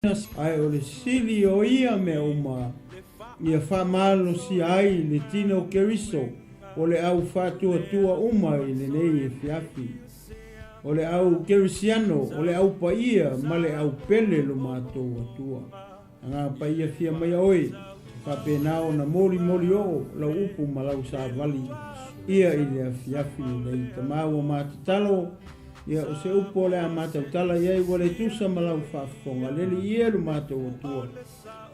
Ae o le sili o ia mea uma, ia faamalosia ai le tino o Keriso o le au faatuatua uma i lenei afiafi. O le au Kerisiano, o le au paia ma le au pele lo matou Atua. Agaga Paia fia maia oe, faapena ona molimoli oo lau upu ma lau savali ia i le afiafi lenei. Tama ua ma tatalo, Ia, o se upu o le a matou tala i ai ua le tusa ma lau faafofoga, leli ia lo matou Atua,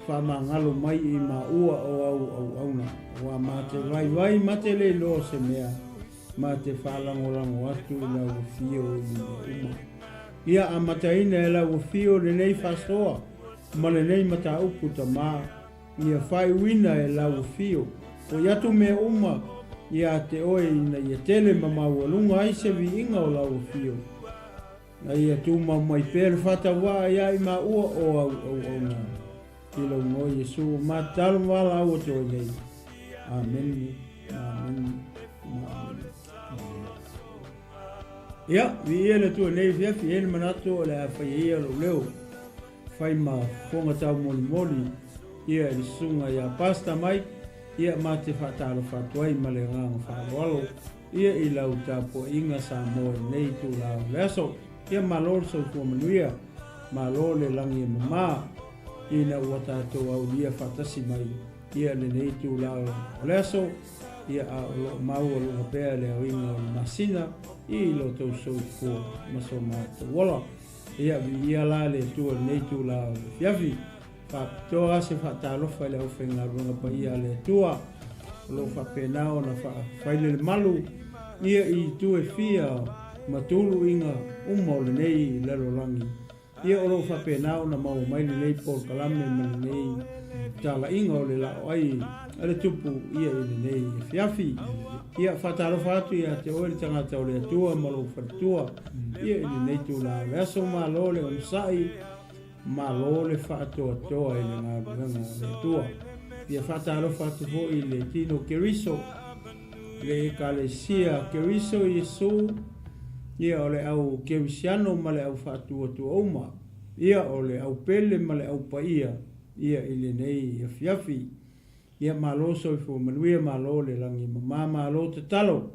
faamagalo mai i maua o au auauna, aua ma te vaivai ma te le iloa se mea, ma te faalagolago atu i lau afio i mea uma. Ia amataina e lau afio lenei faasoa ma lenei mataupu Tama, ia faaiuina e lau afio, oi atu mea uma ia te oe ina ia tele ma maualuga ai se viiga o lau afio, a ia tumau mai pea le faatauvaa ia i maua o au auauna. I lou igoa Iesu ua matatalo ma valaau atu ai nei. Amene, amene, amene. Ia, viia le Atua i lenei afiafi, e i ai le manatu o le a faia ia lou leo. Fai ma fofoga taumolimoli ia i le susuga ia Pastor Mike, ia ma te faatalofa atu ai ma le agaga faaaloalo ia i lau tapuaiga Samoa i lenei itula o le aso. Ia malo le soifua manuia, malo le lagi e mama ina ua tatou aulia faatasi mai ia lenei itula o le aso, ia a o lo o maualuga pea le aoina o le masina i lo outou soifua ma so matou ola. Ia, viia la le Atua i lenei itula o le afiafi. Faapitoa se faatalofa i le aufaigaluega paia a le Atua o lo o faapena ona faafailelemalu ia i itu e fia ma tuluiga uma o lenei lalolagi. Ia o lo o faapena ona maua mai lenei polokalame ma lenei talaiga o le laoai a le Tupu ia i lenei afiafi. Ia, faatalofa atu ia te oe le tagata o le Atua ma lou faletua. Ia i lenei itula o le aso, malo le onosai, malo le faatoatoa i le galuega a le Atua. Ia faatalofa atu foi i le tino Keriso, le Ekalesia Keriso Iesu, ia o le au Kerisiano ma le au faatuatua uma, ia o le au pele ma le au paia, ia i lenei afiafi. Ia malo soifua manuia, malo le lagi mama, malo tatalo.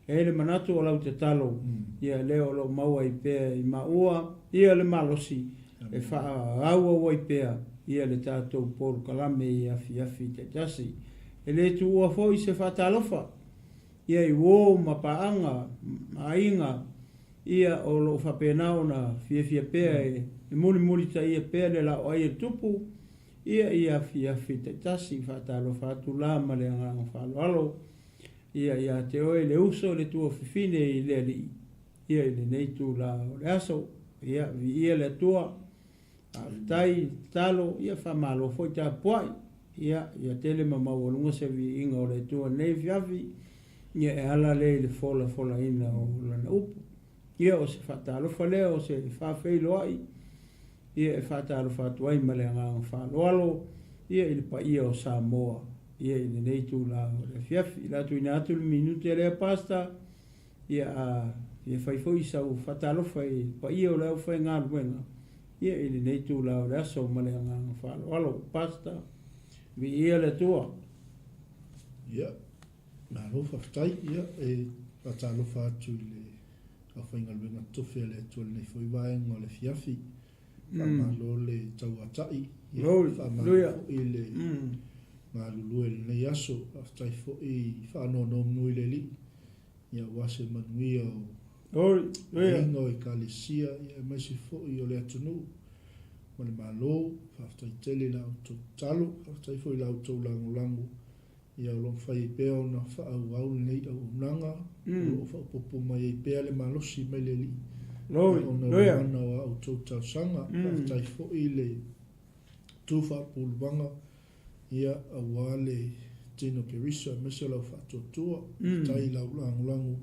E i ai le manatu o lau tatalo, ia lea o lo o maua ai pea i maua ia le malosi e faaauau ai pea ia le tatou polokalame i afiafi taitasi. E le tuua foi se faatalofa ia i uo ma paaga ma aiga ia o lo o faapena ona fiafia pea e mulimulitaia pea le laoai a le Tupu ia i afiafi taitasi. Faatalofa atu la ma le agaga faaaloalo. Ia ia te oe le uso le tuafafine i le Alii, ia i lenei itula o le aso. Ia, viia le Atua, faafetai, tatalo, ia faamalo foi tapuai. Ia, ia tele ma maualuga se viiga o le Atua i lenei afiafi, ia e ala lea i le folafolaina o Lana upu. Ia, o se faatalofa lea, o se faafeiloai, ia e faatalofa atu ai ma le agaga faaaloalo, ia i le paia o Samoa. Ia i lenei itula o le afiafi. O le a tuuina atu le minute lea Pastor, ia a fia fai foi sau faatalofa i le paia o le aufaigaluega, ia i lenei itula o le aso ma le agaga faaaloalo. Pastor, viia le Atua. Ia, malo faafetai. Ia, e faatalofa atu i le aufaigaluega totofi a le Atua i lenei foi vaega o le afiafi. Faamalo le tauatai, ia faamalo foi le galulue i lenei aso. Faafetai foi faanonomanu i le Alii, ia aua se manuia o aiga o Ekalesia, ia aemaise foi o le atunuu ma le Malo. Faafetai tele i la outou tatalo, faafetai foi i la outou lagolago Ia o lo o mafai ai pea ona faaauau lenei auaunaga, o lo o faaopoopo mai ai pea le malosi mai le Alii, ia ona o le mana o a outou talosaga. Faafetai foi i le tu faapulumaga, ia aua le tino Keriso aemaise o lau faatuatua. Faafetai i lau lagolago,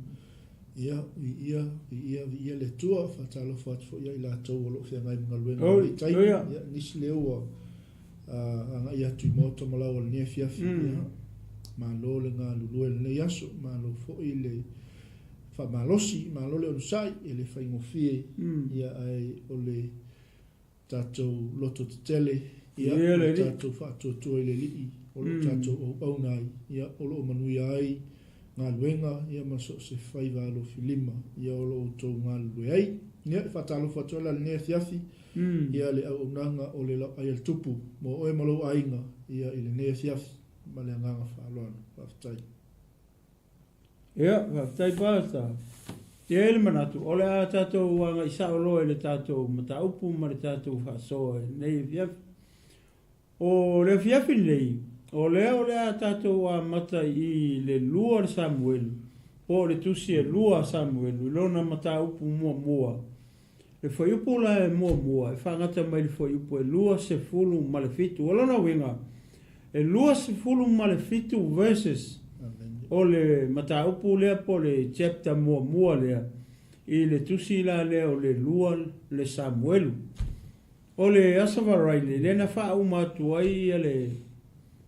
ia viia, viia, viia le Atua. Faatalofa atu foi ia i latou o lo o feagai ma galuega i lenei taimi, ia nisi lea ua agai atu i maota ma laoa i lenei afiafi. Ia, malo le galulue i lenei aso, malo foi le faamalosi, malo le onosai, e le faigofie, ia, ae o le tatou loto tetele, ia, ma le tatou faatuatua i le Alii o lo o tatou auauna ai, ia, o lo o manuia ai galuega, ia, ma so o se faiva alofilima, ia, o lo o outou galulue ai. Ia, e faatalofa atu ai la i lenei afiafi, ia, le auaunaga o le Lauai a le Tupu mo oe ma lou aiga, ia, i lenei afiafi, ma le agaga faaaloalo. Faafetai. Ia, faafetai Pastor. E i ai le manatu, o le a tatou agai sao loa i le tatou mataupu ma le tatou faasoa i lenei afiafi. O le afiafi lenei, o lea o le a tatou amata i le lua o le Samuelu, po o le tusi e lua a Samuelu i lona mataupu muamua. Le fuaiupu la e muamua e faagata mai le fuaiupu e 27. O lona uiga, e 27 verses o le mataupu lea po o le chapter muamua lea i le tusi la lea o le lua le Samuelu. O le Aso Faraile lea na faauma atu ai ia le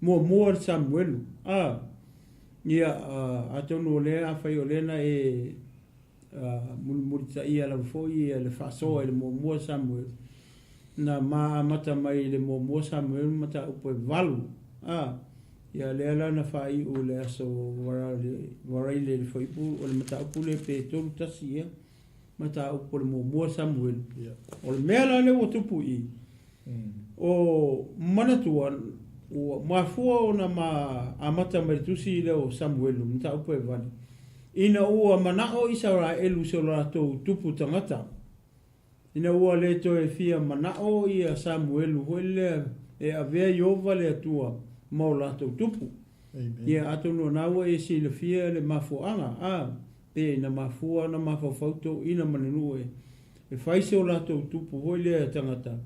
muamua le Samuelu. A, ia, atonu o lea afai o lea na e mulimulitaia lava foi le faasoa i le muamua Samuelu, na ma amata mai i le muamua Samuelu mataupu e valu, a, ia lea la na faaiu i le aso Varaile i le fuaiupu o le mataupu lea pe 31 ea mataupu o le muamua Samuelu. O le mea la lea ua tupu i i, o manatua ua mafua ona ma amata mai le tusi lea o Samuelu mataupu e valu, Ina ua mana'o Isaraelu i so latou tupu tagata, ina ua le toe fia mana'o ia Samuelu foi lea e avea Ieova le Atua ma o latou tupu. Ia, atonu o na ua e silafia le mafuaaga, a, pe na mafua ona mafaufau toeaiina ma le nuu e fai so latou tupu foi lea tagata,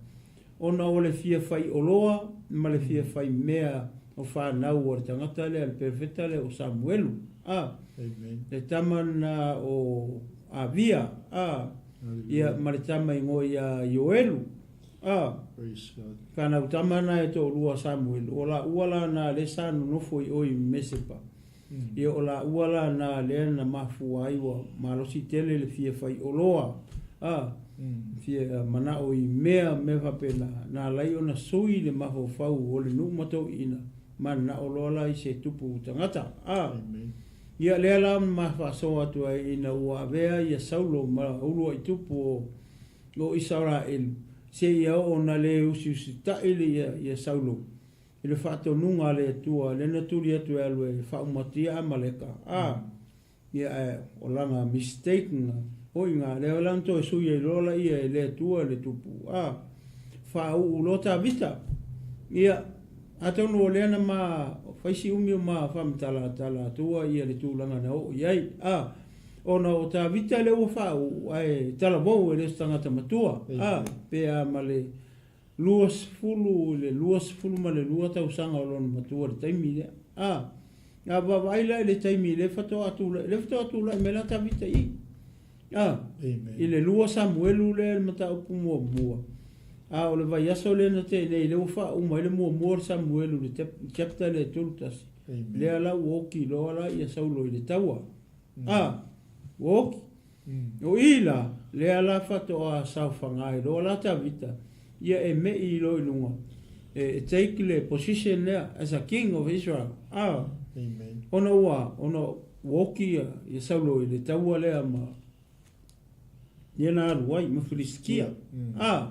ona o le fia faioloa ma le fia faimea o fanau a le tagata lea, le perofeta lea o Samuelu, a, le tama lena o Avia, a, ia, ma le tama igoa ia Ioelu, a, fanau tama na e toalua a Samuelu, o laua la na lea sa nonofo i o i Mesepa. Ia o laua la na lea na mafua ai ua malosi tele le fia faioloa, a, fia manao i mea, mea faapena, na ala ai ona sui le mafaufau o le nuu ma toeaiina, mananao loa la i se tupu tagata, a. Ia lea la ma faasoa atu ai ina ua avea ia Saulo ma uluai tupu o o Isaraelu, seia oo na le usiusita'i le ia, ia Saulo. I le faatonuga a le Atua, lea na tuli atu e alu e faaumatia Amaleka, a, ia ae o lana mistake na hoi nga, lea la na toe sui ai loa la ia e le Atua le tupu, a, faauu loa Tavita. Ia, atonu o lea na ma fai si umi o ma faamatalatala atua ia le tulaga na oo i ai, a, ona o Tavita lea ua faauu ae talavou e le o se tagata matua, a, pe a ma le 20 i le 22 tausaga o lona matua i le taimi lea. A, a vaavaai la i le taimi lea faatoa tulai, lea faatoa tulai mai la Tavita i i. A, i le lua Samuelu lea le mataupu muamua. A o le vaiaso lea na tea nei, lea ua faauma ai le muamua o le Samuelu i le chapter lea e 31. Lea la ua oki loa la ia Saulo i le taua. A, ua oki. O i la, lea la faatoa saofaga ai loa la Tavita, ia e me'i loa i luga, e take le position lea as a king of Israel. A, ona ua, ona ua oki ia, ia Saulo i le taua lea ma, ia na alu ai ma Filisitia. A,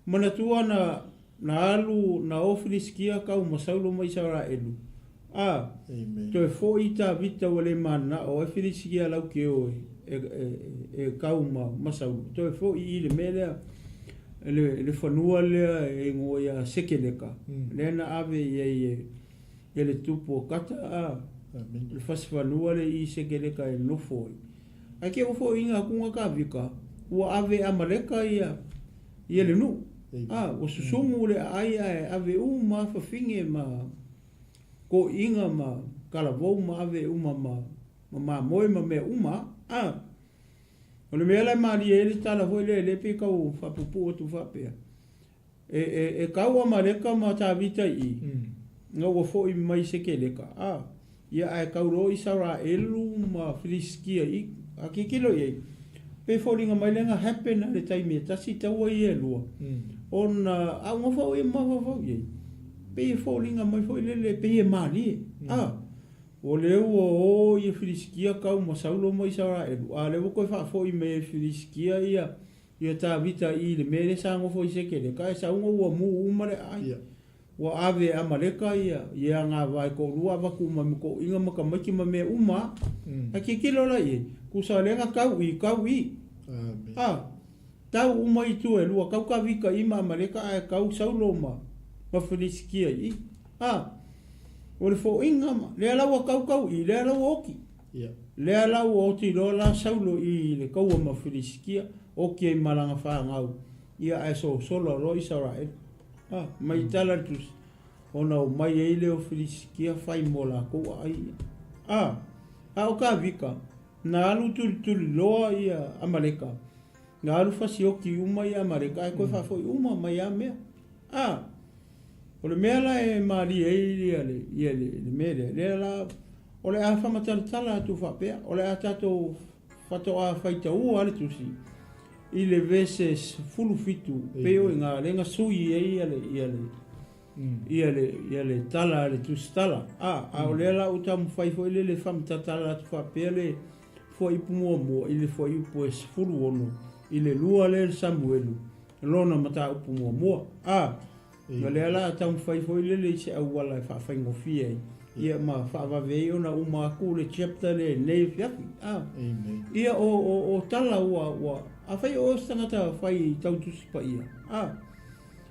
manatua na, na alu, na o Filisitia kau ma Saulo ma Isaraelu. A, toe foi Tavita ua le mananao ai Filisitia lau ke o e, e, e kau ma, ma Saulo. Toe foi i le mea lea, le, le fanua lea e igoa ia Sekeleka, lea na ave i ai e, e le tupu o Kata, a, le fasi fanua lea i Sekeleka e nofo ai. Ae ke ua foʻiga atu ga Tavita, ua ave e Amaleka ia, ia le nuu. A, ua susugu le aai ae ave uma a fafine ma toeaiina ma talavou ma ave uma ma, ma mamoe ma mea uma. A, o le mea la e malie ai le tala foi lea, lea pei tau faapuupuu atu faapea, e, e, e kau Amaleka ma Tavita i i, na ua foʻi mai Sekeleka, a, ia ae kau loa Isaraelu ma Filisitia i, a tilotilo i ai, pei foliga mai lea na happen a le taimi e tasi taua ia e lua. Ona a ou nofo au ia ma mafaufau i ai, pei e foliga mai foi lele pei e malie. A, o lea ua o ia Filisitia kau ma Saulo ma Isaraelu, a o lea ua toe faafoi mai e Filisitia ia ia Tavita i le mea lea sa nofo i Sekeleka, ae sauga ua mu uma le aai. Ia. Ua ave e Amaleka ia ia agavaa e toalua avatu uma ma toʻiga ma tamaiti ma mea uma a. Ae tilotilo la i ai, tusa o lea na tau i, tau i. Amen. A, tau uma itu e lua, tau Tavita i ma Amaleka ae tau Saulo ma ma Filisitia i. A, o le foʻiga ma, lea la ua tau tau i, lea la ua oti. Ia. Lea la ua oti loa la Saulo i le kaua ma Filisitia, oti ai ma lana fanau, ia ae sosola loa Isaraelu. A, mai tala le tusi, ona omai ai lea o Filisitia fai mo lakou aai ia. A, a o Tavita, na alu tulituli loa ia Amaleka, na alu fasioki uma ia Amaleka ae toe faafoi uma mai a mea. A, o le mea la e malie ai ia le, ia le, le mea lea, lea la, o le a faamatalatala atu faapea, o le a tatou faatoa faitaua le tusi, i le vese 17, pei o iga lea na sui ai ia le, ia le, ia le, ia le tala a le tusitala. A, a o lea la ua taumafai foi lele e faamatatala atu faapea le fuaiupu muamua i le fuaiupu e 16 i le lua lea le Samuelu lona mataupu muamua. A, o lea la a taumafai foi lele i se auala e faafaigofie ai, ia ma faavave ai ona uma atu le chapter lea i lenei afiafi. A, Amen. ia o, o, o tala ua, ua, afai o oe se tagata fai tau Tusi Paia, a,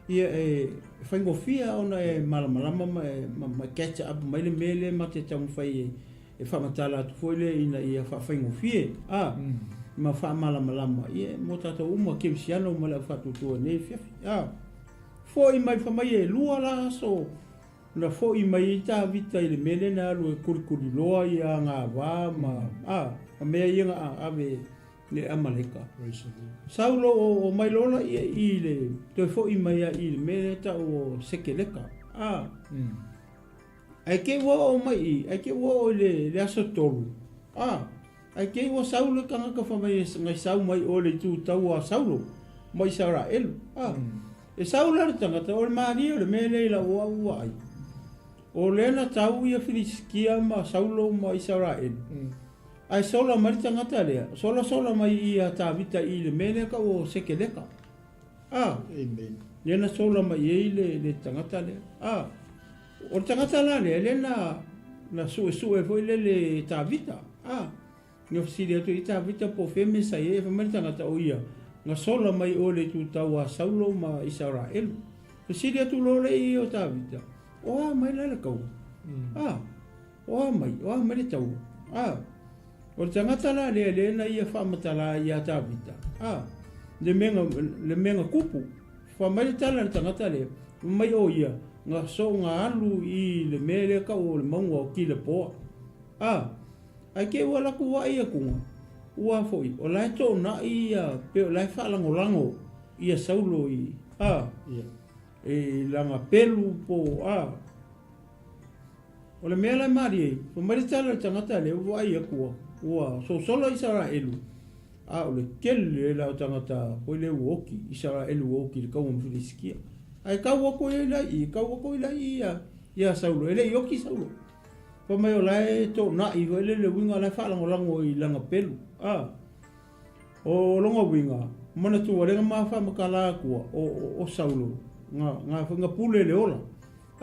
ia e faigofie ona e malamalama ma e, ma, ma catch up mai le mea lea ma te taumafai e, e faamatala atu foi lea ina ia faafaigofie, a, ma faamalamalama, ia mo tatou uma kerisiano ma le aufaatuatua i lenei afiafi. A, foi mai fai mai e lua la aso na foi mai ai Tavita i le mea lea na alu e kulikuliloa ia agavā ma, a, ma mea ia na ave le Amaleka. Praise the Lord. Saulo o, o mai loa laia i le toe foi mai ai i le mea lea tau o Sekeleka. A, ae te i ua oo mai i, ae te i ua oo i le, le aso tolu. A, ae te i ua sau le tagata fai mai e nai sau mai oe le itu taua a Saulo ma Isaraelu. A, e sau la le tagata, o le malie o le mea lea i lau au vaai. O lea na tau ia Filisitia ma Saulo ma Isaraelu. Ae sola mai le tagata lea, sola sola mai ia Tavita i le mea lea tau o Sekeleka. A, Amen. lea na sola mai ai le, le tagata lea. A, o le tagata la lea, lea na, na suesue foi lele e Tavita. A, na fesili atu i Tavita po o fea mea sa i ai, fai mai le tagata o ia, na sola mai oe le itu taua a Saulo ma Isaraelu. Fesili atu loa lea i o Tavita, o a mai la le taua? A, O a mai, o a mai le taua? A, o le tagata la lea, lea na ia faamatala ai ia Tavita, a, le mea na, le mea na tupu. Fai mai le tala a le tagata lea, fai mai o ia, na soona alu i le mea lea tau o le mauga o Kilepoa. A, ae te i ua alu atu vaai atuga, ua foi, o la e toonai ia, pe o la e faalagolago ia Saulo i, a, Ia. i lana pelu po o, a, O le mea la e malie ai, fai mai le tala a le tagata lea ua vaai atu ua, ua sosola Isaraelu, a o le tele la o tagata foi lea ua oti, Isaraelu ua oti i le kaua ma Filisitia. Ae tau atu ai la i i, tau atu ai la i i ia Saulo, e le i oti Saulo. Fai mai o la e toonai foi lele uiga o la e faalagolago i lana pelu, a. O lona uiga, manatua lea na ma faamatala atua o, o, o Saulo, na, na, na pule le ola.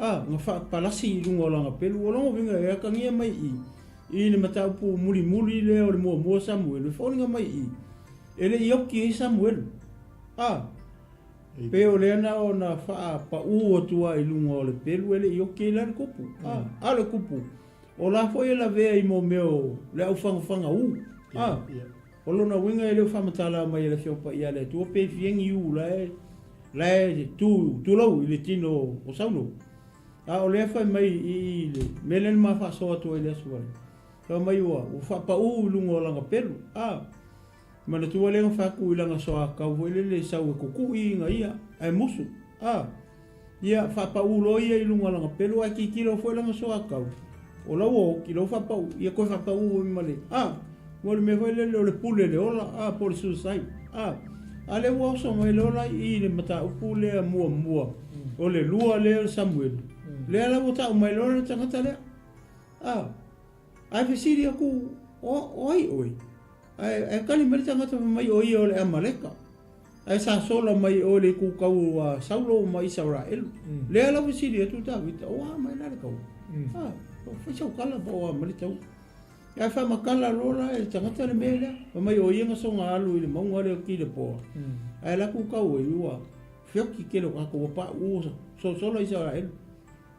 A, na faapalasi i luga o lana pelu. O lona uiga e atagia mai i i i le mataupu mulimuli lea o le muamua Samuelu, e foliga mai i i, e le i oki ai Samuelu. A, pe o lea na ona faapaū atu lava i luga o le pelu, e le i oki ai la le kupu. A, a o le kupu, o la foi e lavea i mo mea o le aufagofaga ū. A, o lona uiga e le o faamatala mai e le Afioga Paia a le Atua pe fia ni ū la e La e tu, tulou i le tino o Saulo. A o lea fai mai i i le mea lea na ma faasoa atu ai i le aso vale. Fai mai ua, ua faapaū i luga o lana pelu. A, manatua lea na fai atu i lana soakau foi lele e sau e kukui ina ia, ae musu. A, ia, faapaū loa ia i luga o lana pelu ae tilotilo foi lana soakau. O lau oki, lau faapaū, ia toe faapaū foi ma le, a, mo le mea foi lele o le pule le ola, a, po o le suicide. A. A lea ua oso mai loa la i i le mataupu lea muamua, o le lua lea o le Samuelu, lea la ua tau mai loa le tagata lea. A, ae fesili atu, O, o ai oe? Ae, ae tali mai le tagata fai mai, O ia o le Amaleka. Ae sa sola mai o le kukau a Saulo ma Isaraelu. Lea la ua fesili atu Tavita, O a mai la le taua? A, fai sau tala po o a mai le taua. Ae faamatala loa la e le tagata le mea lea, fai mai o ia na soga alu i le mauga lea o Kilepoa. Ae la kukau ai ua feoki tele o tatou ua pauu sosola Isaraelu.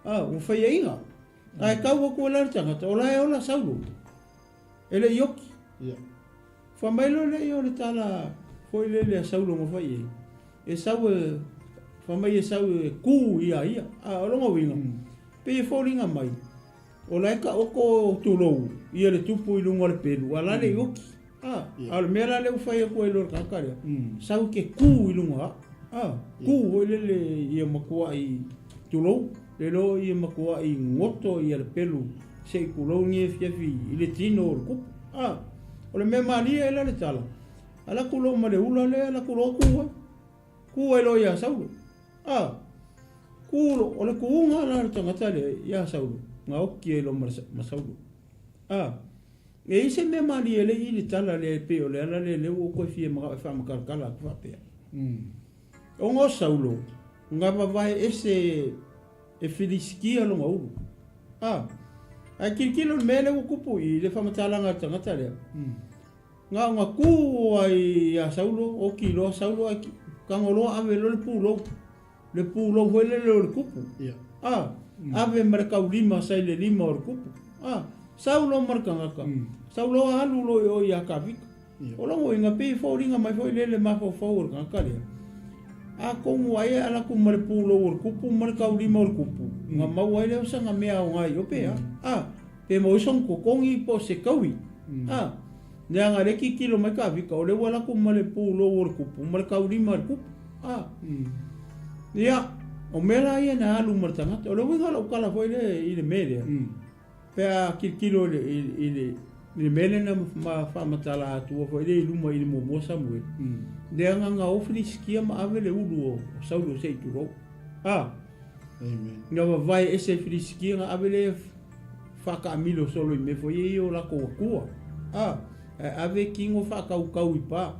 A, ua faiaina. Ae tau atu ai la le tagata, o la e ola Saulo. E le i oki. Ia. Fai mai loa lea o le tala foi lele a Saulo na fai ai, e sau e, fai mai e sau e ku ia ia. A o lona uiga, pei e foliga mai, o la e taoto tulou ia le tupu i luga o le pelu, a la le i oki. A, a o le mea la lea ua fai atu ai loa le tagata lea, sau e te ku i luga a, a, ku foi lele ia matuai tulou, le loa ia matuai goto ia le pelu se i tulou ni afiafi i le tino o le tupu. A, o le mea malie ai la le tala, ala atu loa ma le ula lea, ala atu loa ku ai. Ku ai loa iā Saulo. A, ku lo, o le kuuga la le tagata lea iā Saulo, na oki ai loa ma Saulo. A, e i ai se mea malie le i le tala lea e pei o le ala lea lea ua ou toe fia manao e faamakalatala atu faapea. Ona o Saulo, na vavae ese e Filisitia lona ulu. A, ae tilotilo i le mea lea ua tupu i le faamatalaga a le tagata lea. Na ona tu ai iā Saulo, oti loa Saulo ae tago loa ave loa le pulou. Le pulou foi lele o le kupu. Yeah. A, ave ma le taulima sa i le lima o le kupu. A, sau loa ma le tagata. Sau loa alu loa i o iā Tavita. Yeah. O lona uiga pei e foliga mai foi lele mafaufau o le tagata lea. Atonu ai e ala atu ma le pulou o le kupu ma le taulima o le kupu, na maua ai lea o sana mea aoga i o pe a. A, pe maua ai sona totogi po o se taui. A, leaga lea tilotilo mai Tavita, o lea ua alu atu ma le pulou o le kupu ma le taulima o le kupu. A, ia, o mea la ia na alu ma le tagata. O le uiga o lau tala foi lea i le mea lea, pe a tilotilo i le, i le, i le mea lea na ma faamatala atua foi lea i luma i le muamua Samuele, leaga na o Filisitia ma ave le ulu o Saulo se i tulou. A, Amen. na vavae ese e Filisitia na ave le faataamilo solo i mea foi ia i o latou atua. A, ae ave tino faatautau i pa.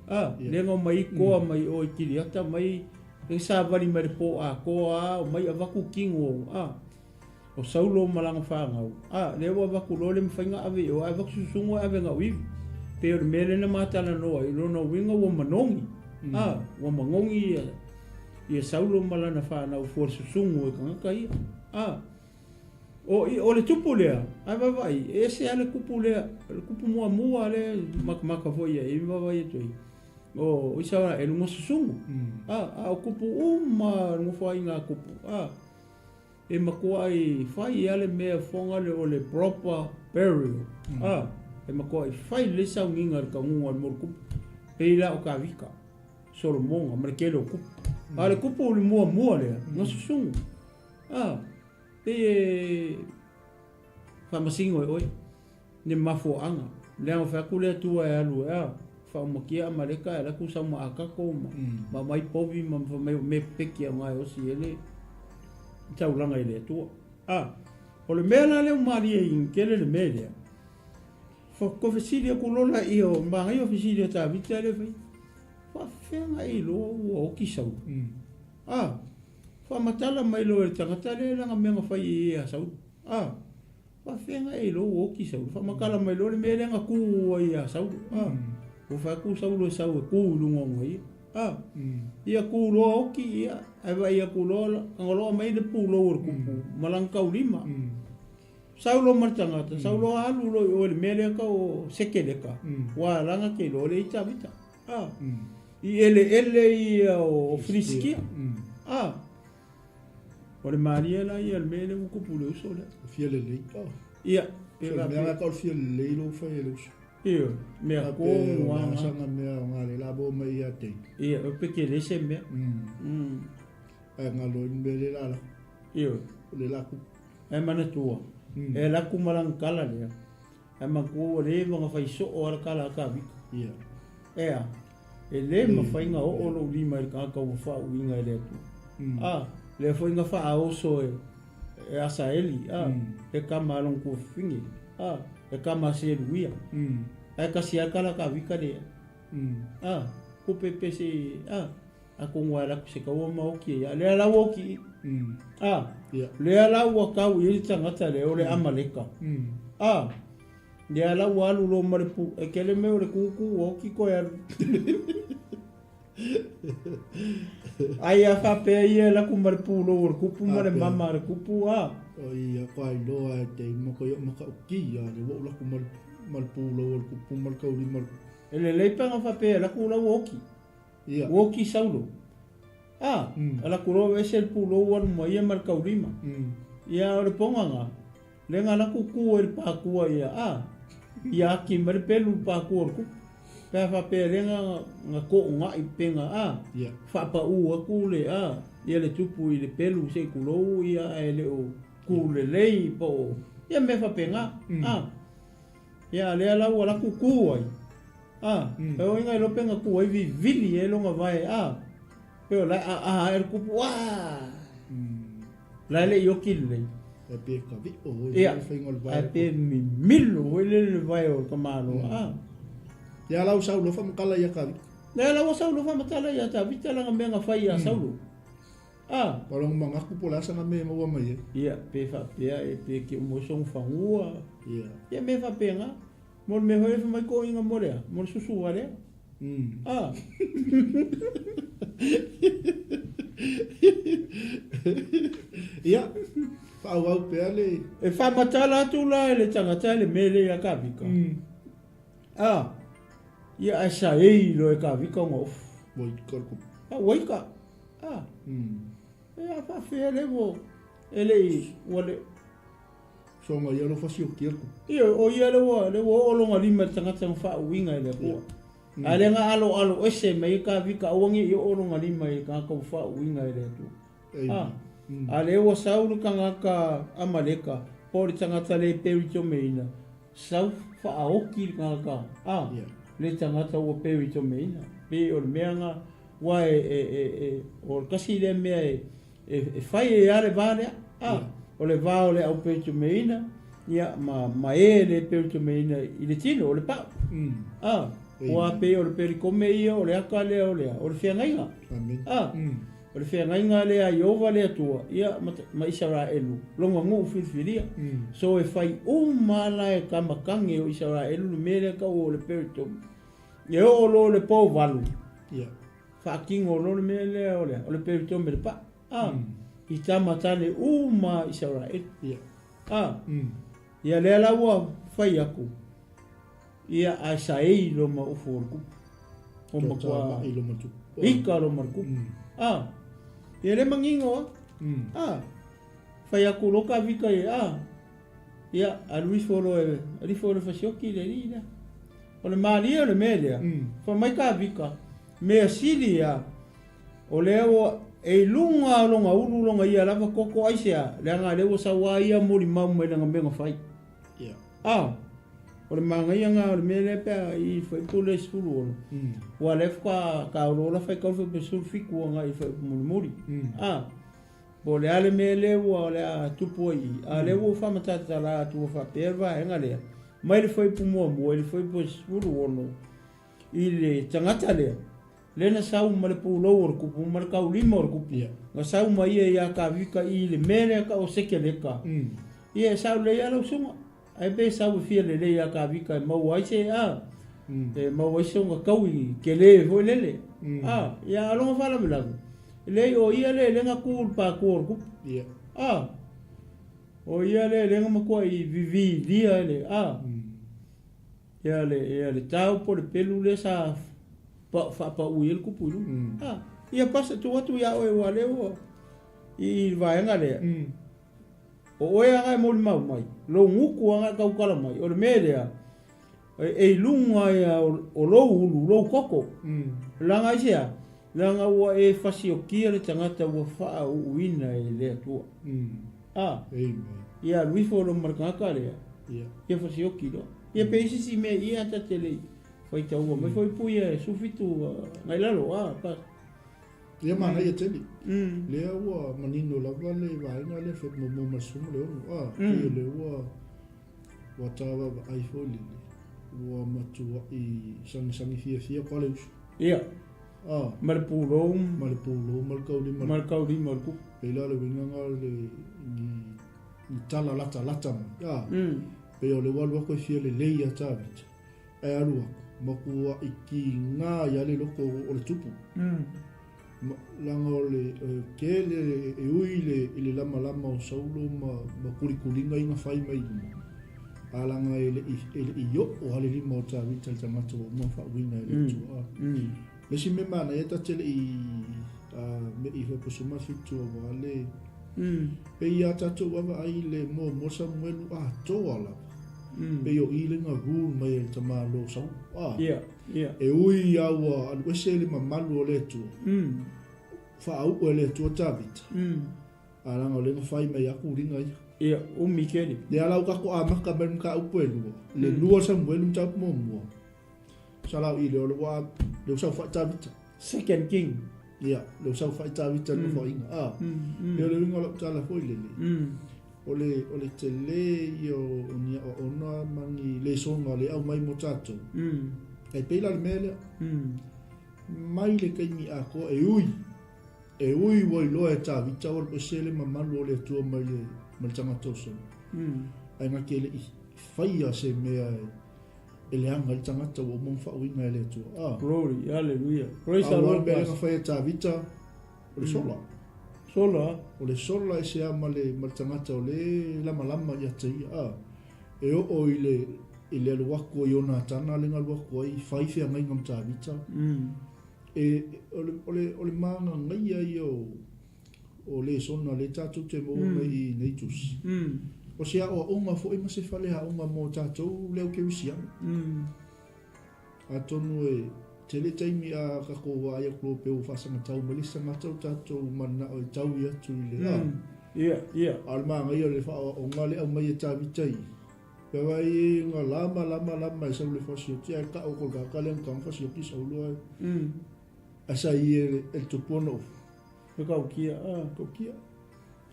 A, lea na omai koa mai o i Kiriata mai e savali mai le po atoa a, omai avatu tino, a, o Saulo ma lana fanau, a, lea ua avatu loa le mafai na ave i o, ae avatu susuga e ave na o ivi. Pei o le mea lea na ma talanoa ai, o lona uiga ua manogi, a, ua manogi ia, ia Saulo ma lana fanau fua le susugu e tagata ia. A, O, o le tupu lea, ae vaavaai, e ese lava le kupu lea, o le kupu muamua lea e makamaka foi i ai, e vaavaai atu ai, o Isaraelu na susugu. A, a o kupu uma le nofoaiga a kupu, a, e matuai fai lava le mea fofoga lea o le proper burial, a, e matuai fai lelei sauniga i le taguga o le mea o le kupu, pei la o Tavita, Solomona ma le tele o kupu. A o le kupu o le muamua lea, na susugu. A, pei e faamasino e oe le mafuaaga. Leaga fai atu le Atua e alu e a, faaumatia Amaleka e alu atu sau ma Akato ma, ma aumai povi ma fai mai o mea pepeki aoga e osi ai le taulaga i le Atua. A, o le mea la lea ua malie i tele le mea lea, ko fesili atu loa laia o manaia o fesili a Tavita lea fai, faafefea na e iloa ua oti Saulu? A, Faamatala mai loa e le tagata lea lana mea na fai i ai ia Saulu. A, faafefea na e iloa ua oti Saulu? Faamatala mai loa le mea lea na tu ai ia Saulu. A, ua fai atu Saulu e sau e tu i luga ona ia. A, ia tu loa oti, ia, ae vaai atu loa, agaloa mai le pulou o le kupu ma lana taulima. Sau loa ma le tagata, sau loa alu loa i o i le mea lea tau o Sekeleka, ua lana te iloa le i Tavita. A, i eleele ia o Filisitia. A, o le malie la ia o le mea lea ua tupu i le uso lea. Fia lelei. Oh. Ia, pe va. Mea la tau fia lelei lo fai e le uso. Ia, mea ko ngā. Sanga mea o ngā le la bo mai ia te. Ia, o pe ke le se mea. Ai ngā lo mea le la la. Ia. Le la ku. E manatua, e alu atu ma lana tala lea, ae manatua ua leva ona fai soo lava le tala a Tavita. Ia. Ea. E lē mafai ona oo lou lima i le tagata ua faauuina e le Atua. A, lea foi na faaoso e, e Asaeli, a, le tama a lona tuafafine, a, le tama a Seluia. Ae tasi lava tala a Tavita lea, a, tupe pe se, a, atonu a alu atu i se taua ma oti ai. A lea la ua oti i i. A, lea la ua tau i ai le tagata lea o le Amaleka. A, Lea la ua alu loa ma le pu, e kele mea o le kūkū ua oki koe alu. Ai a faapea ia e laku ma le pulou o le kupu ma le mama a le kupu a. O ia koa iloa e te moko i o maka uki a le ua ulaku ma le, ma le pulou o le kupu ma le kaulima o le. E lelei pe ana faapea e laku la ua oki. Ia. Ua oki Saulo. A, a laku loa ese le pulou alu ma ia ma le kaulima. Ia o le pogaga. Le nga la kuku e le pakua ia a ia aki mai le pelu le pakua o le kupu. Pe a faapea le nga nga koongai pe nga a faapauu atu le a ia le tupu i le pelu se i tulou ia ae le o ku lelei po o ia mea faapena a. Ia a lea la ua la kuku ai a e oi nga iloa pe nga ku ai vivili ai longa vae a pe o la e a a e le kupu a La e le i oki lelei. E pe ka viʻo oi Ia, le faiga o le vae. ae pe mimilo foi lele le vae o le tamaloa. Ah. Ia lau Saulo faamatala ia Tavita. Lea la ua Saulo faamatala ia Tavita lana mea na fai ia Saulo. Ah. O lona manatu po o le a sana mea e maua mai ai. Ia, pe faapea e pe ke uma sona fanua. Ia. Ia mea faapena. Mo le mea foi e fai mai koʻiga mo le a? Mo le susu a lea. Ah. Ia, faaauau pea le. E faamatala atu la e le tagata le mea lea ia Kavika. Ah. Ia ae saei loa e Kavika ona ofu. Ua ika le kupu. Ah, ua ika. Ah. E a faafefea le ua e le i ua le. Soga ia alofa sioki aku. Ioe, o ia le ua, le ua oo lona lima i le tagata na faauuina e le Atua. A le na aloalo ese mai ai Kavika, aua ne i oo lona lima i le tagata ua faauuina e le Atua. A, a lea ua sau le tagata Amaleka, po o le tagata le peritomeina, sau faaoki le tagata, a, le tagata ua peritomeina. Pei o le mea na, ua e, e, e, e, o le tasi lea mea e, E fai ai lava le va lea, a, o le va o le aupeutumeina, ia, ma, ma e le peutumeina i le tino, o le pau. A, ua pei o le pelikome ia, o le aka lea o le a, o le feagaiga. A, o le feagaiga lea a Ieova le Atua, ia, ma, ma Isaraelu, lona nuu filifilia. So e fai uma lava la e kamakage o Isaraelu le mea lea tau o le peritome. E oo loa i le po valu, Faatino loa le mea lea o le, o le peritome le paa. A, mm. I tama tane uma Isaraelu. Yeah. A, Ia lea la ua fai atu. Ia ae saei lo ma ufu o le kupu. O matua. I lo ma tupu. Ika lo ma le kupu. A, ia le mangingo a. A, fai atu lo ka vika ia. A, ia alu ifo lo e, alu ifo le fasioki le alii lea. O le malie o le mea lea, fai mai ka vika, mea sili ia, o lea ua e i luga o lona ulu lona ia lava koko aisea, leaga lea ua sau a ia molimau mai lana mea na fai. Yeah. A, o le manaia na o le mea lea pe a i fuaiupu lea 16. Ua lea faatoa taolola faitau le fuaiupu 17 agai i le fuaiupu mulimuli. A, po o le a le mea lea ua o le a tupu ai i, a lea ua ou faamatatatala atu ua faapea le vaega lea, mai le fuaiupu muamua i le fuaiupu 16 i le tagata lea, lea na sau ma le pulou o le kupu ma le taulima o le kupu, na sau mai ia ia Kavika i le mea lea tau o Sekeleka, ia e sao lelei lava lau susuga, ae pe sau e fia lelei ia Kavika e maua ai se a, e maua ai se ona taui tele foi lele, a, ia a lona faalavelave, leai o ia lea lea na tu i le patua o le kupu, a, o ia lea lea na matuai vivilia e le, a. Ia le, ia le tau po o le pelu lea sa pa, faapaui ai le kupu i luga. Ah, ia pasa tuu atu ia oe ua lea ua i, i le vaega lea. O oe aga e molimau mai, lou gutu aga e tautala mai, o le mea lea, e, e i luga ia o, o lou ulu, lou koko. Leaga aisea? Leaga ua e fasiokia le tagata ua faauuina e le Atua. Ah, Amen. ia alu ifo loa ma le tagata lea, Ia. ia fasioki loa. Ia pe isi si mea ia ta te le i. Faitaua mai foi puia e 17 agai lalo, a, Pastor. Ia manaia tele. Lea ua manino lava le vaega lea Feb muamua ma le 16, a, pei o lea ua ua ta vaavaai foi lele, ua matuai sagisagi fiafia kwa le uso. Ia. A. Ma le pulou. Ma le pulou ma le taulima. Ma le taulima o le kupu. Pei la o le uiga lena o le ni ni tala latalata mai, a. Pei o lea ua alu atu e fia lelei ia Tavita. Ae alu aku, matuai kiga ia le loko o le tupu. Leaga o le tele e ui i le lamalama o Saulo ma kulikuliga ia na fai mai i luma, a leaga e le i oo lava le lima o Tavita i le tagata ua uma ona faauiina e le Atua. Le isi mea manaia ta te le i me i 87 aua le pei ia tatou vaavaai i le muamua Samuelu atoa lava. Pei o i le na rule mai ai le tamālo o Saulo. E ui a ua alu ese le mamalu o le Atua, faauu e le Atua Tavita, a leaga o lea na fai mai a kuliga ia. Ia, umi tele. Lea la ua tatou amata mai le mataupu e lua, le lua Samuelu mataupu muamua. Salau i le o le ua le ua saofai Tavita. Second King. Ia, le ua saofai Tavita le nofoaiga. Ah. Ia o le uiga o lau tala foi lele. O le o le tele ia o ni aoaoga ma ni lesona le aumai mo tatou. E pei la le mea lea. Mai le taimi atoa e ui, e ui ua iloa e Tavita ua alu ese le mamalu o le Atua mai le mai le tagata o Saulu. Ae na te le i faia se mea e E leaga ai le tagata ua uma ona faauiga e le Atua. Ah. Glory, hallelujah. Praise the Lord. Mea na fai e Tavita, o le sola. Sola. O le sola e se ama le, ma le tagata o le lamalama ia te ia. Ah. E oo i le, i le alu atu o Ionatana le galu atu ai, fai feagaiga ma Tavita. E, o le, o le, o le magagaia ia o, o lesona lea tatou te maua mai i nei tusi. O se aoaoga foi ma se fale aoga mo tatou le au kerisiano. Atonu e tele taimi a tatou vaai atu loa pei ua faasagatau mai le isi tagata o tatou mananao e taui atu i le a. Ia, ia. A o le manaia o le faaoaoga lea aumai e Tavita i Pe vai e nga lama lama lama e sau le fasioti ae ka'o ko le tagata lea na taga fasioti sau loa e ae sa i e le tupu ona ofu. E kaukia, a. Kaukia.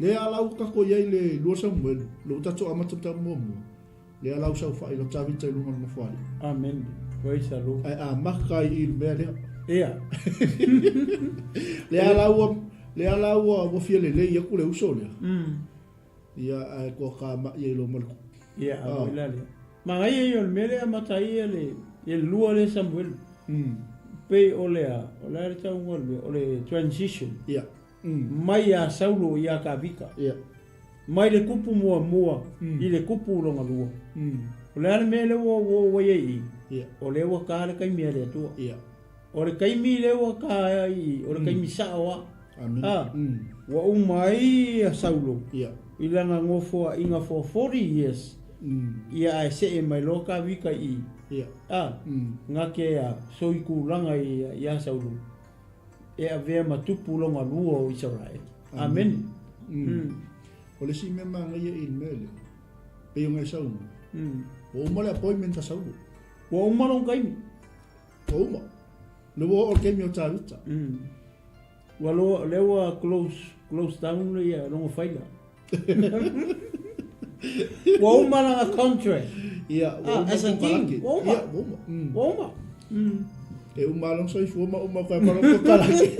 Lea a lau tatou i ai le lua Samuelu, le ua tatou amata ma tatou muamua, lea lau saofai lau Tavita i luga o le nofoalii. Amen. Praise the Lord. Ae amata ai i le mea lea. Ia. Lea la ua, lea la ua, ua fia lelei atu le uso lea. Ia, ae toatamai ai loa ma le kupu. Ia, a foi la lea. Manaia ia o le mea lea e amata ai ia le, ia le lua lea Samuelu. Pei o le a, o le a le tauga o le mea, o le transition. Ia. Mai ia Saulo ia Tavita. Ia. Mai le kupu muamua i le kupu lona lua. O le a le mea lea ua ua oo ai i i? Ia. O lea ua ta le taimi a le Atua. Ia. O le taimi lea ua ta ai i i, o le taimi sao lava. Amen. A, ua uma ai a Saulo Ia. i lana nofoaiga for 40 years, ia ae see mai loa Tavita i i. Ia. A, na te a soitulaga ia Saulo e avea ma tupu lona lua o Isaraele. Amene. O le isi mea manaia i le mea lea, pei ona e saunoa, ua uma le appointment a Saulo. Ua uma lona taimi. Ua uma. Le ua oo le taimi o Tavita. Ua loa, lea ua close, close down ia lona faila. Ua uma lana contract. Ia, ua uma as a king. Ua uma. Ia, ua uma. Ua uma. E uma lona soifua ma uma koe ma lona kokalake.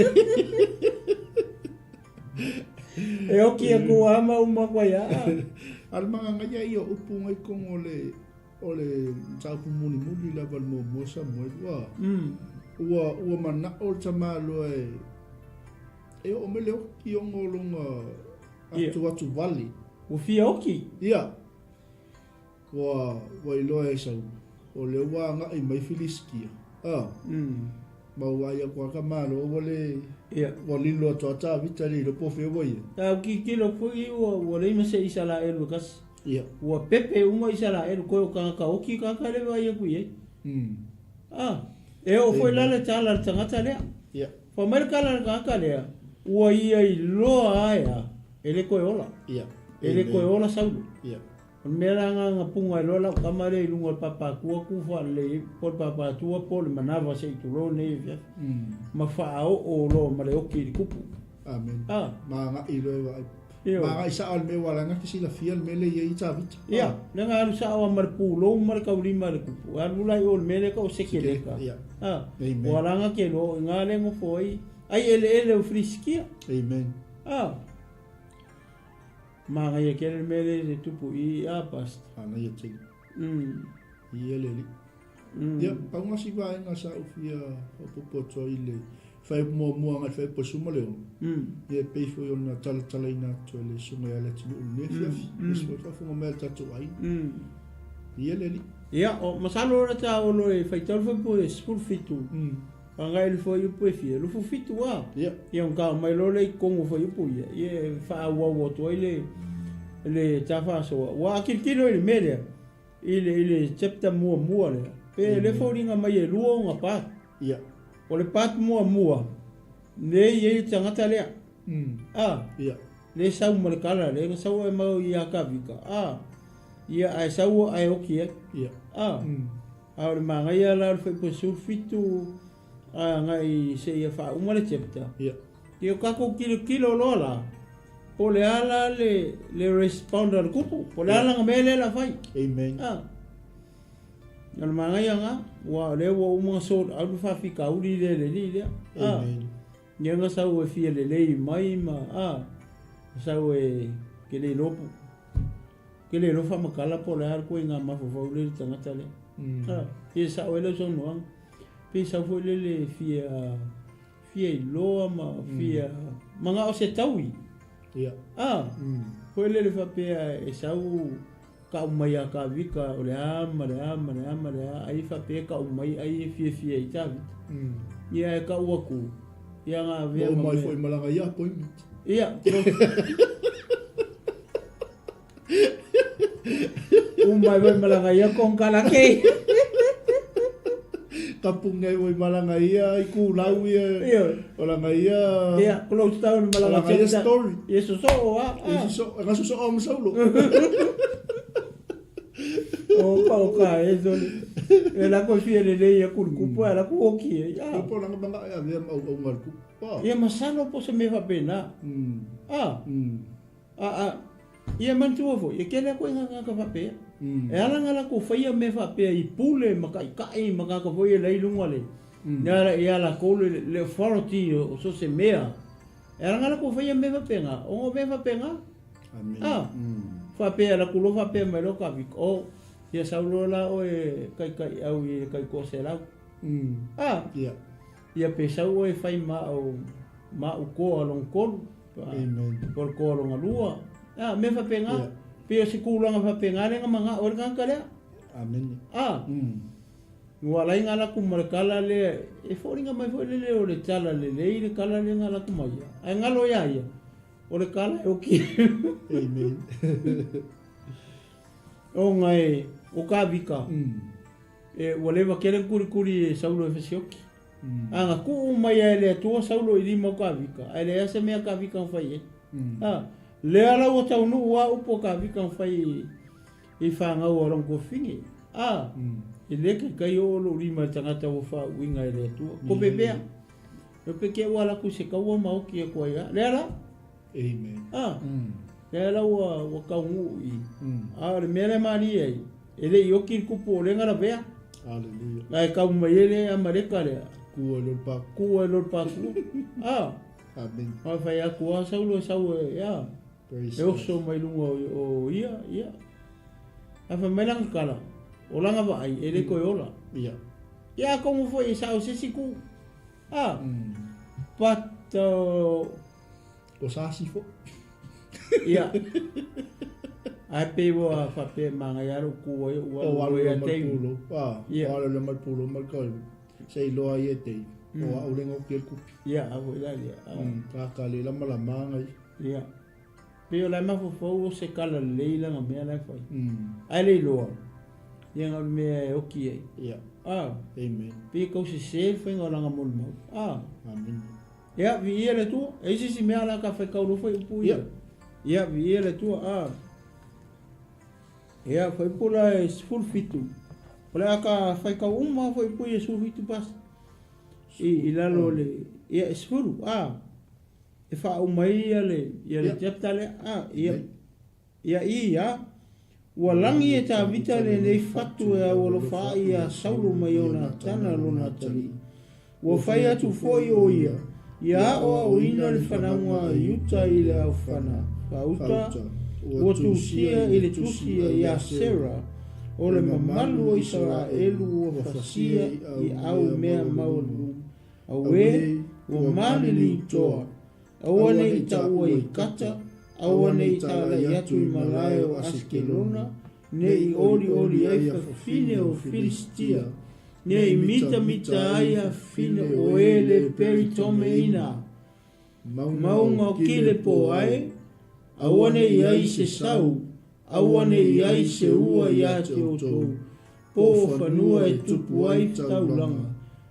E oki aku a ma uma koe ia. A le magagaia ia o upu ngai tonu o le O le mataupu mulimuli lava le muamua Samuelu, a ua, ua manao le tamaloa e, e oo mai le oki ona o lona atu atu vale. Ua fia oki? Ia. Ua, ua iloa e Saulu, o lea ua agai mai Filisitia, a ma ua ai atu lava tamaloa ua le, ua lilo atu lava Tavita e le iloa po o fea ua i ai. A ua tilotilo foi ua, ua leai ma se Isaraelu e tasi. Ia. Ua pepe uma Isaraelu koe o tagata oki tagata lea e vaai atu i ai. A, e oo foi la le tala a le tagata lea. Ia. Fai mai le tala a le tagata lea, ua ia iloa ae a, e le toe ola. Ia. E le toe ola Saulo. Ia. O le mea la nga punga ai loa lau tama lea i luga o le papatua tu faalelei ai po o le papatua po o le manava se i tulou lenei afiafi. Ma faaoo loa ma le oki i le kupu. Amen. Ma agai loa e vaai. Ma agai sao i le mea ua ala ai ona te silafia le mea lea e i ai Tavita. Ia, lea na alu sao lava ma le pulou ma le taulima i le kupu. E alu la i o i le mea lea e tau o Sekeleka. Amen. Ua ala ona te iloa o i ina lea e nofo ai ai eleele o Filistia. Amen. Manaia tele le mea lea e tupu i a Pastor. Manaia tele. I ele alii. Ia, pau na si vaega sa ou fia faaopoopo atu ai i le fuaiupu muamua agai i le fuaiupu 16, ia e pei foi ona talatalaina atu e le Susuga ia Leatinuu i lenei afiafi, aemaise foi le faafofoga mai a le tatou aiga. I ele alii. Ia, o, masalo o le ta olo e faitau le fuaiupu e 17. Agai i le fuaiupu e fia, 27 a. Ia. Ia ona tau mai loa lea i totonu o fuaiupu ia, ia e faaauau atu ai le, le ta faasoa. Ua a tilotilo i le mea lea, i le, i le chapter muamua lea, pe le foliga mai e lua ona part. Ia. O le part muamua, lea e i ai le tagata lea. A. Ia. Lea e sau ma le kala lea na sau ai mau ia Kavika. A. Ia, ae sau ae oki ai. Ia. A. A o le manaia la o le fuaiupu 17 agai seia faauma le chapter. Ia. Ia o tatou tilotilo loa la, po o le a la le, le respond a le kupu, po o le a lana mea lea o le a fai. Amen. A. O le manaia lena, aua o lea ua uma ona sort out le faafitauli lea i le alii lea. A. Amen. Ia na sau e fia lelei mai ma, a, sau e, ke le iloa po, Ke le iloa faamatala po o le a le ituaiga mafaufau lea i le tagata lea. A, ia sao ai lau saunoaga. Pei sau foi lele fia, fia iloa ma fia manao se taui. Ia. A, foi lele faapea e sau kau mai ia Tavita o le a ma le a ma le a ma le a, ai faapea e kau mai ai e fiafia i Tavita. Ia e kau atu, ia na avea ma mea. Ua omai foi ma lana ia appointment. Ia. Uma ai foi malaga ia konekarate. Kapungi ai foi malaga ia i kulau ia. Ioe. O lana ia. Ia, close down malaga. O lana ia story. Ia sosoo a. Ia sosoo, e gasosoo ma Saulo. O pa o ka e sole. E la ko fia lelei ia kulu kupu a la ku oki e. Ia po langa manga e avea ma au au ngal kupu. Ia masalo po se mea faapena. A. A, a, ia manatua foi, e tele atu ai ngā tagata faapea. E ala ngā latou whaia mea faapea i pule ma kaikai ma tagata foi e lai lunga le, le ala ia latou le, le authority o so se mea. E ala ngā latou whaia mea faapea ngā, o ngā mea faapea ngā. Amen. A, faapea latou loa faapea mai loa ka vika, o, ia sau loa la oe kaikai au i le kaikoa selau. A, ia pe sau oe whai ma au, ma au koa long kolu. Amen. Po o le koa longa lua. A, mea faapena. Yeah. Pei o se tulaga faapena lea na manao ai le tagata lea. Amen. A. Ua ala ai na alu atu ma le tala lea, e foliga mai foi le leo o le tala lelei le tala lea na alu atu ma ia. Ae galo ia ia, o le tala e oki. Amen. Ona e, o Kavika, e, ua leva tele ona kulikuli e Saulo e fesioki. A na tuu mai lava e le Atua Saulo i lima o Kavika, ae leai lava se mea a Kavika na fai ai. A, lea la ua taunuu lava upu a Kavika na fai i fanau a lona tuafafine. A, e le taitai oo lou lima i le tagata ua faauuina e le Atua. Kope pea. E pe te ua alu atu i se taua ma oti atu ai lava. Lea la. Amen. A, lea la ua, ua taunuu i. A o le mea lea e malie ai, e le i oti le tupu o lea na lavea. Hallelujah. Ae kau mai ai le Amaleka lea. Ku ai loa le paku. Ku ai loa le paku. A. Amen. A fai atu a Saulo e sau e, a. Praise E oso mai luga o ia, ia. Ae fai mai lana tala, o lana vaai, e le toe ola. Ia. Ia atonu foi e sao se isi ku. A. But, O sasi foi. Ia. Ae pei ua faapea e manaia lava lou tu ai ou alu alu loa ia ma le David. pulou. A, Ia. o alu loa ma le pulou ma le kau. Se i loa ai e David. O au le ngoki e le kupi. Ia, a foi la ia. A. Kaka le lamalama ngai. Ia. Pei o la e mafaufau o se kala lelei lana mea la e fai. Ae le iloa, ia na o le mea e oki ai. Ia. A. Amen. Pei e tau sese le faiga o lana molimau. A. Amen. Ia, viia le Atua. E i ai se isi mea la ka faitau loa foi upu ia. Ia. Ia, viia le Atua. A. Ia, fuaiupu la e 17. O le a ka faitau uma fuaiupu ia 17 pasi. I, i lalo o le, ia, e 10, a. E faauma ai ia le, ia le chapter lea, a, ia, ia i, a. Ua lagi e Tavita lenei fatu e aualofa ai iā Saulo ma Ionatana lona atalii. Ua fai atu foi ʻo ia, ia aʻoaʻoina le fanauga a Iuta i le aofana faauta, ua tusia i le tusi a Iasera, o le mamalu o Isaraelu ua fasia i au mea maualuluga. Auē, ua maliliutoa, aua ne i taua i Kata, aua ne i tālai atu i malae o Asekelona, ne i olioli ai fafine o Filistia, ne i mitamita ai afine o e le Peritomeina, mauga o Kilepoae, aua ne i ai se sau, aua ne i ai se ua iā te outou, po o fanua e tupu ai taulaga,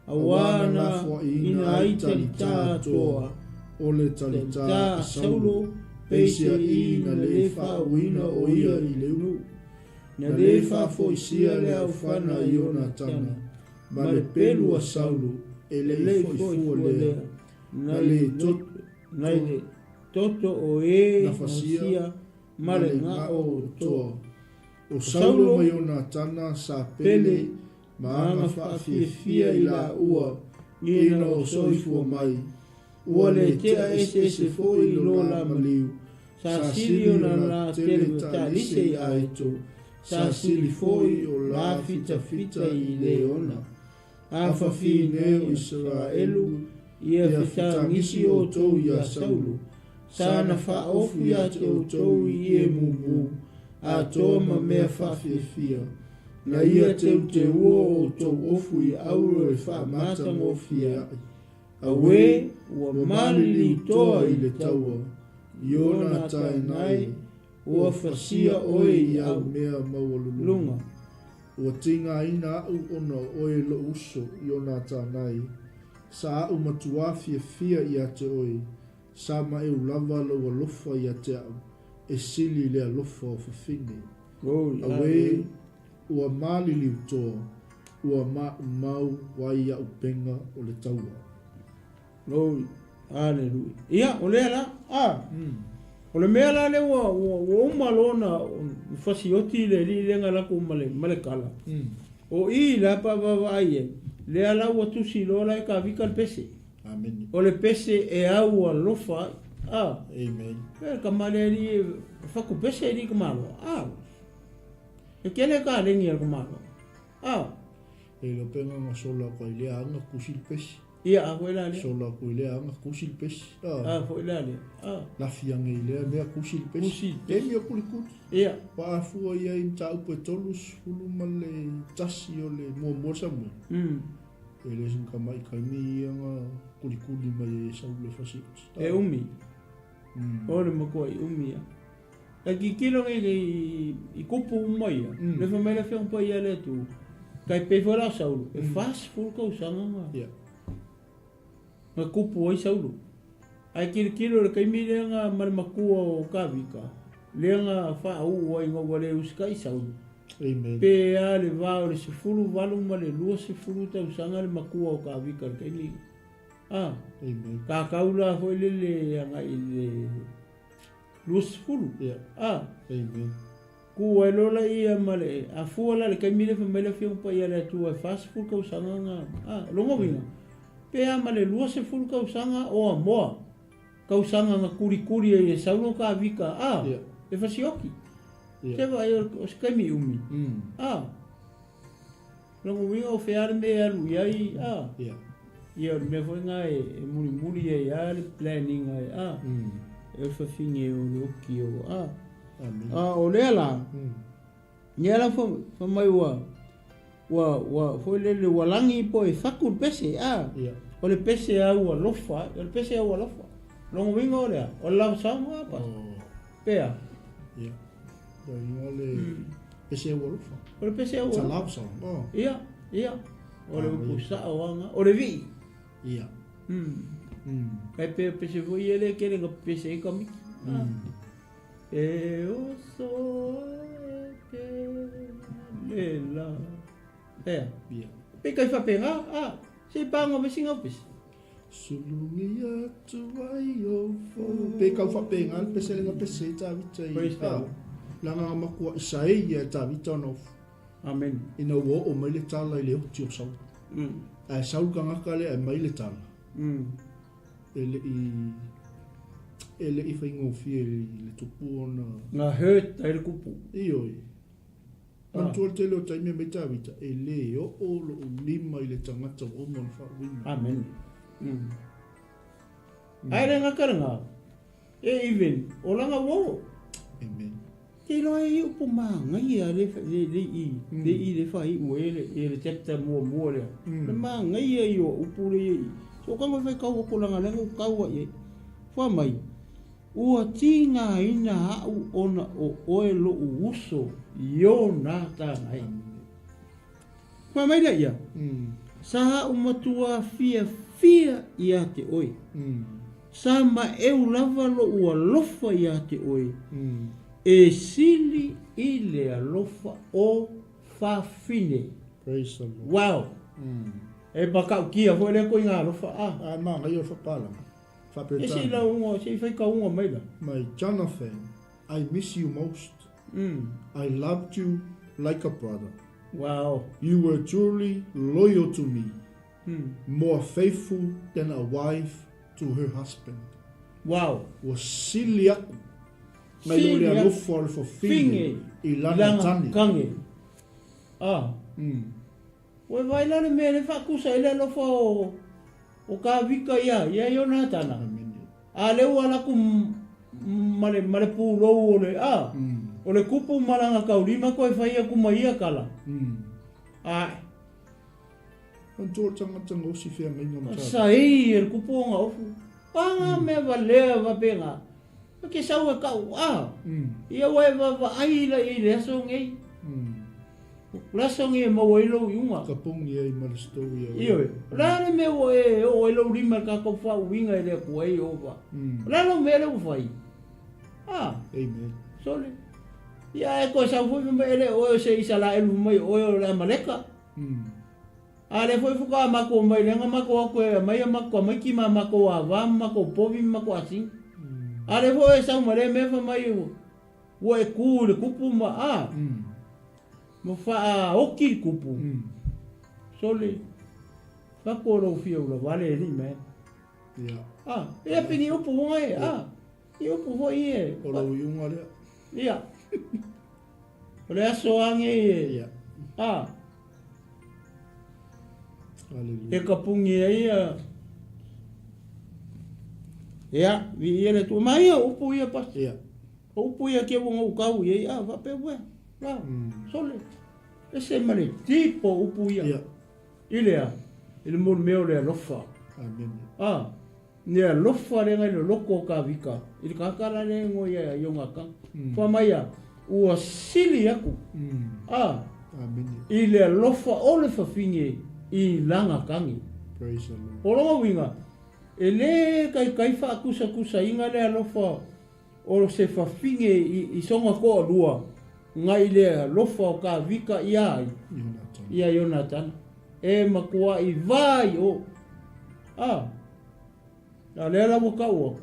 auā na ina ai talitā atoa, o le talitā a Saulo, peiseai na lē faauina o ia i le nuu, na lē faafoisia le aofana a Ionatana, ma le pelu a Saulo, e le i foi fua lea, na le toto o e na fasia ma le gao o toa. O Saulo ma Ionatana sa pele ma aga faafiafia i laua ina o soifua mai, ua le tea eseese foi lo la maliu, sa sili ona la tele talise i aeto, sa sili foi o la fitafita i Leona. A fafine o Isaraelu, ia fetagisi outou iā Saulo, sa na faaofu iā te outou i ie mumu, atoa ma mea faafiafia, na ia teuteua o outou ofu i auro e faamatagofie ai. Auē, ua maliliutoa i le taua, Ionataenai, ua fasia oe i au mea maualuluga. Ua tigaina aʻu ona o oe loʻu uso, Ionatanai. Sa aʻu matuā fiafia iā te oe, sa maʻeu lava lou alofa iā te aʻu, e sili i le alofa o fafine. Auē, ua maliliutoa, ua maʻumau ai aʻu pega o le taua. Glory. Hallelujah. Ia, o lea la. A. O le mea la lea ua, ua, ua uma loa ona fasioti le alii lea na lako ma le, ma le kala. O i la pa vaavaai ai, lea la ua tusi loa la e kavika le pese. Amene. O le pese e au alofa ai. A. Amen. E ka male alii e faku pese alii ka malo. A. E kele ka lengi al ka malo. A. E lo penga nga sola ko i lea anga kusi le pesi. Ia, a foi la lea. Sola ko i lea anga kusi le pesi. A foi la lea. A. Lafi ange i lea mea kusi le pesi. Kusi le pesi. E mea kulikuli. Ia. Pa afua ia i mataupu e 31 o le muamua Samuel. E le sin ka mai kaimi ia nga kulikuli mai e Saule e fasioti. E umi. O le makoa i umi ia. E kikilo nge i kupu uma ia. Le fa mai le afioga paia le Atua. Kai pei foi la o Saulo, e 40 tausaga nga. Nga kupu ai Saulo. Ae kilokilo le taimi lea nga ma le matua o Kavika, lea nga faauu ai nga ua le usitai Saulo. Amen. Pe a le va o le 18 ma le 20 tausaga le matua o Kavika le taimi. A. Amen. Kakau la foi lele agai i le 20. A. Amen. Ku ai loa laia ma le afua la le taimi lea fai mai le Afioga Paia a le Atua e 40 tausaga nga a lona uiga pe a ma le 20 tausaga o amoa tausaga na kulikuli ai e Saulo Kavika a e fasioki se vaai o se taimi umi a lona uiga o fea le mea e alu i ai a ia o le mea foi na e mulimuli ai a le planning ai a e fafine o le oki o a A o lea la, ia la fa mai ua ua ua foi lele ua lagi po e faku le pese a. O le pese a ua lofa, o le pese a ua lofa. Longa uiga o lea, o le love song a pa. Pea. Ia. Ia ingoa le pese a ua lofa. O le pese a ua. It's a love song. Oh. Ia, ia. O le upu sao anga, o le vii. Ia. Kai pe pese foi ele kele nga pese i kamiki. E oso e te. E la. Ea. Ia. Pe kai whapenga, a, se i pānga me singa upesi. Sulungi atu ai o fo. Pe kau whapenga, le pese lenga pese i Tavita i. Praise the Lord. Langa nga makua isa e ia e Tavita ona ofu. Amen. Ina ua oo mai le tala i le oti o Saulu. Ae sau le tagata lea e aumai le tala, e le i, e le i faigofie i le tupu ona. Na hurt ai le kupu. Ioe. Manatua le tele o taimi e aumai Tavita, e le oo lou lima i le tagata ua uma ona faauuina. Amen. Ae le gata lena, e even o lana uo. Amen. Te iloa e i upu māngaia le le le i le i le faaiu e le e le chapter muamua lea. Le māngaia i o upu le i. So ka ngoi fai kau ko langa lenga u kau ai. Fa mai ua tīngāina a'u ona o oe lo'u uso Ionatana e. Fai mai lea ia, Sa a'u matua fiafia iā te oe. Sa maʻeu lava loʻu alofa iā te oe, e sili i le alofa o fafine. Praise the Lord. Wow! E matautia foi lea koiga alofa a. Ae manaia o le faapalagi. E se i lauga, se i fai kauga mai la. My Jonathan, I miss you most. I loved you like a brother. Wow. You were truly loyal to me. More faithful than a wife to her husband. Wow. Ua sili aku mai lo le alofa o le fafine i lana tane. Kange. Ah. Ua vaai la le mea le faakusa ai le alofa o o Kavika ia ia Ionatana. A lea ua alu atu ma le ma le pulou o le a o le kupu ma lana taulima toe fai atu ma ia tala. Ae. Manatua le tagata gaosi feagaiga ma tatou. Sa ei e le kupu o gaofu. Panga mea valea faapena. E te sau e kau a. Ia ua e vaavaai la i le aso nei. Le aso nei e maua ai lou iuga. Ka pongi ai ma le story a oe. Ioe. O le a le mea ua e oo ai lou lima i le tatou faauiga e le Atua e Ieova? O le a lau mea lea ua fai? A. Amen. Sole. Ia ae toe sau foi fai mai e le o oe o se Isalaelu fai mai o oe o le Amaleka. A lea foi faatoa matou omai leaga matou o atu e aumai a matou tamaiti ma matou ava ma matou povi ma matou asini. A lea foi e sau ma lea mea fai mai ua e tu i le tupu ma a ma faaoti le tupu. Sole, fatu o lou fia ula vale e alii mae. Ia. A, ia pe ni upu ona e, a, ni upu foi e. O lou iuga lea. Ia. O le aso age e. Ia. A. Hallelujah. E kapungi ai ia. Ia, vi ia le tu. Ma ia upu ia pas. Ia. O upu ia ke ua ukau ia ia va pe ua. La. Sole. Ese ma le tipo upu ia. Ia. I le a. I le mo mea o le alofa. Amen. A. Le alofa lea i le loko o Kavika, i le kakala lea e ngoi ai o ngā kanga. Fa mai a, ua sili aku, a, i le alofa o le fafine i lana kagi. Praise the Lord. O lona uiga, e le kaikai faakusakusaina le alofa o se fafine i sona toalua ngai le alofa o Kavika ia ai, ia Ionatana. E matuai vai o. A, a lea la ua tau atu.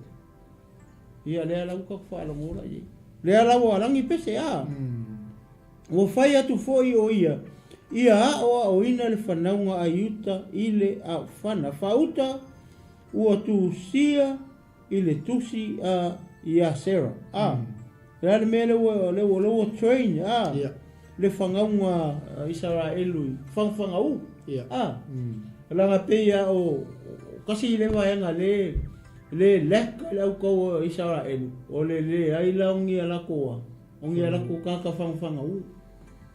Ia lea la ua tatou faalogo la i ai. Lea la ua lagi pese, a. Ua fai atu foi o ia, ia aʻoaʻoina le fanauga a Iuta i le aofana faauta ua tusia i le tusi a Iasera. A, le a le mea lea ua, lea ua, lea ua train, a, le fanauga a Isaraelu i fangafangau. A, laga pei a o, kasi le vaega le, le lack ai le aukau o Isaraelu, o le leai la o ni a latou a, o ni a latou tagata fangafangau.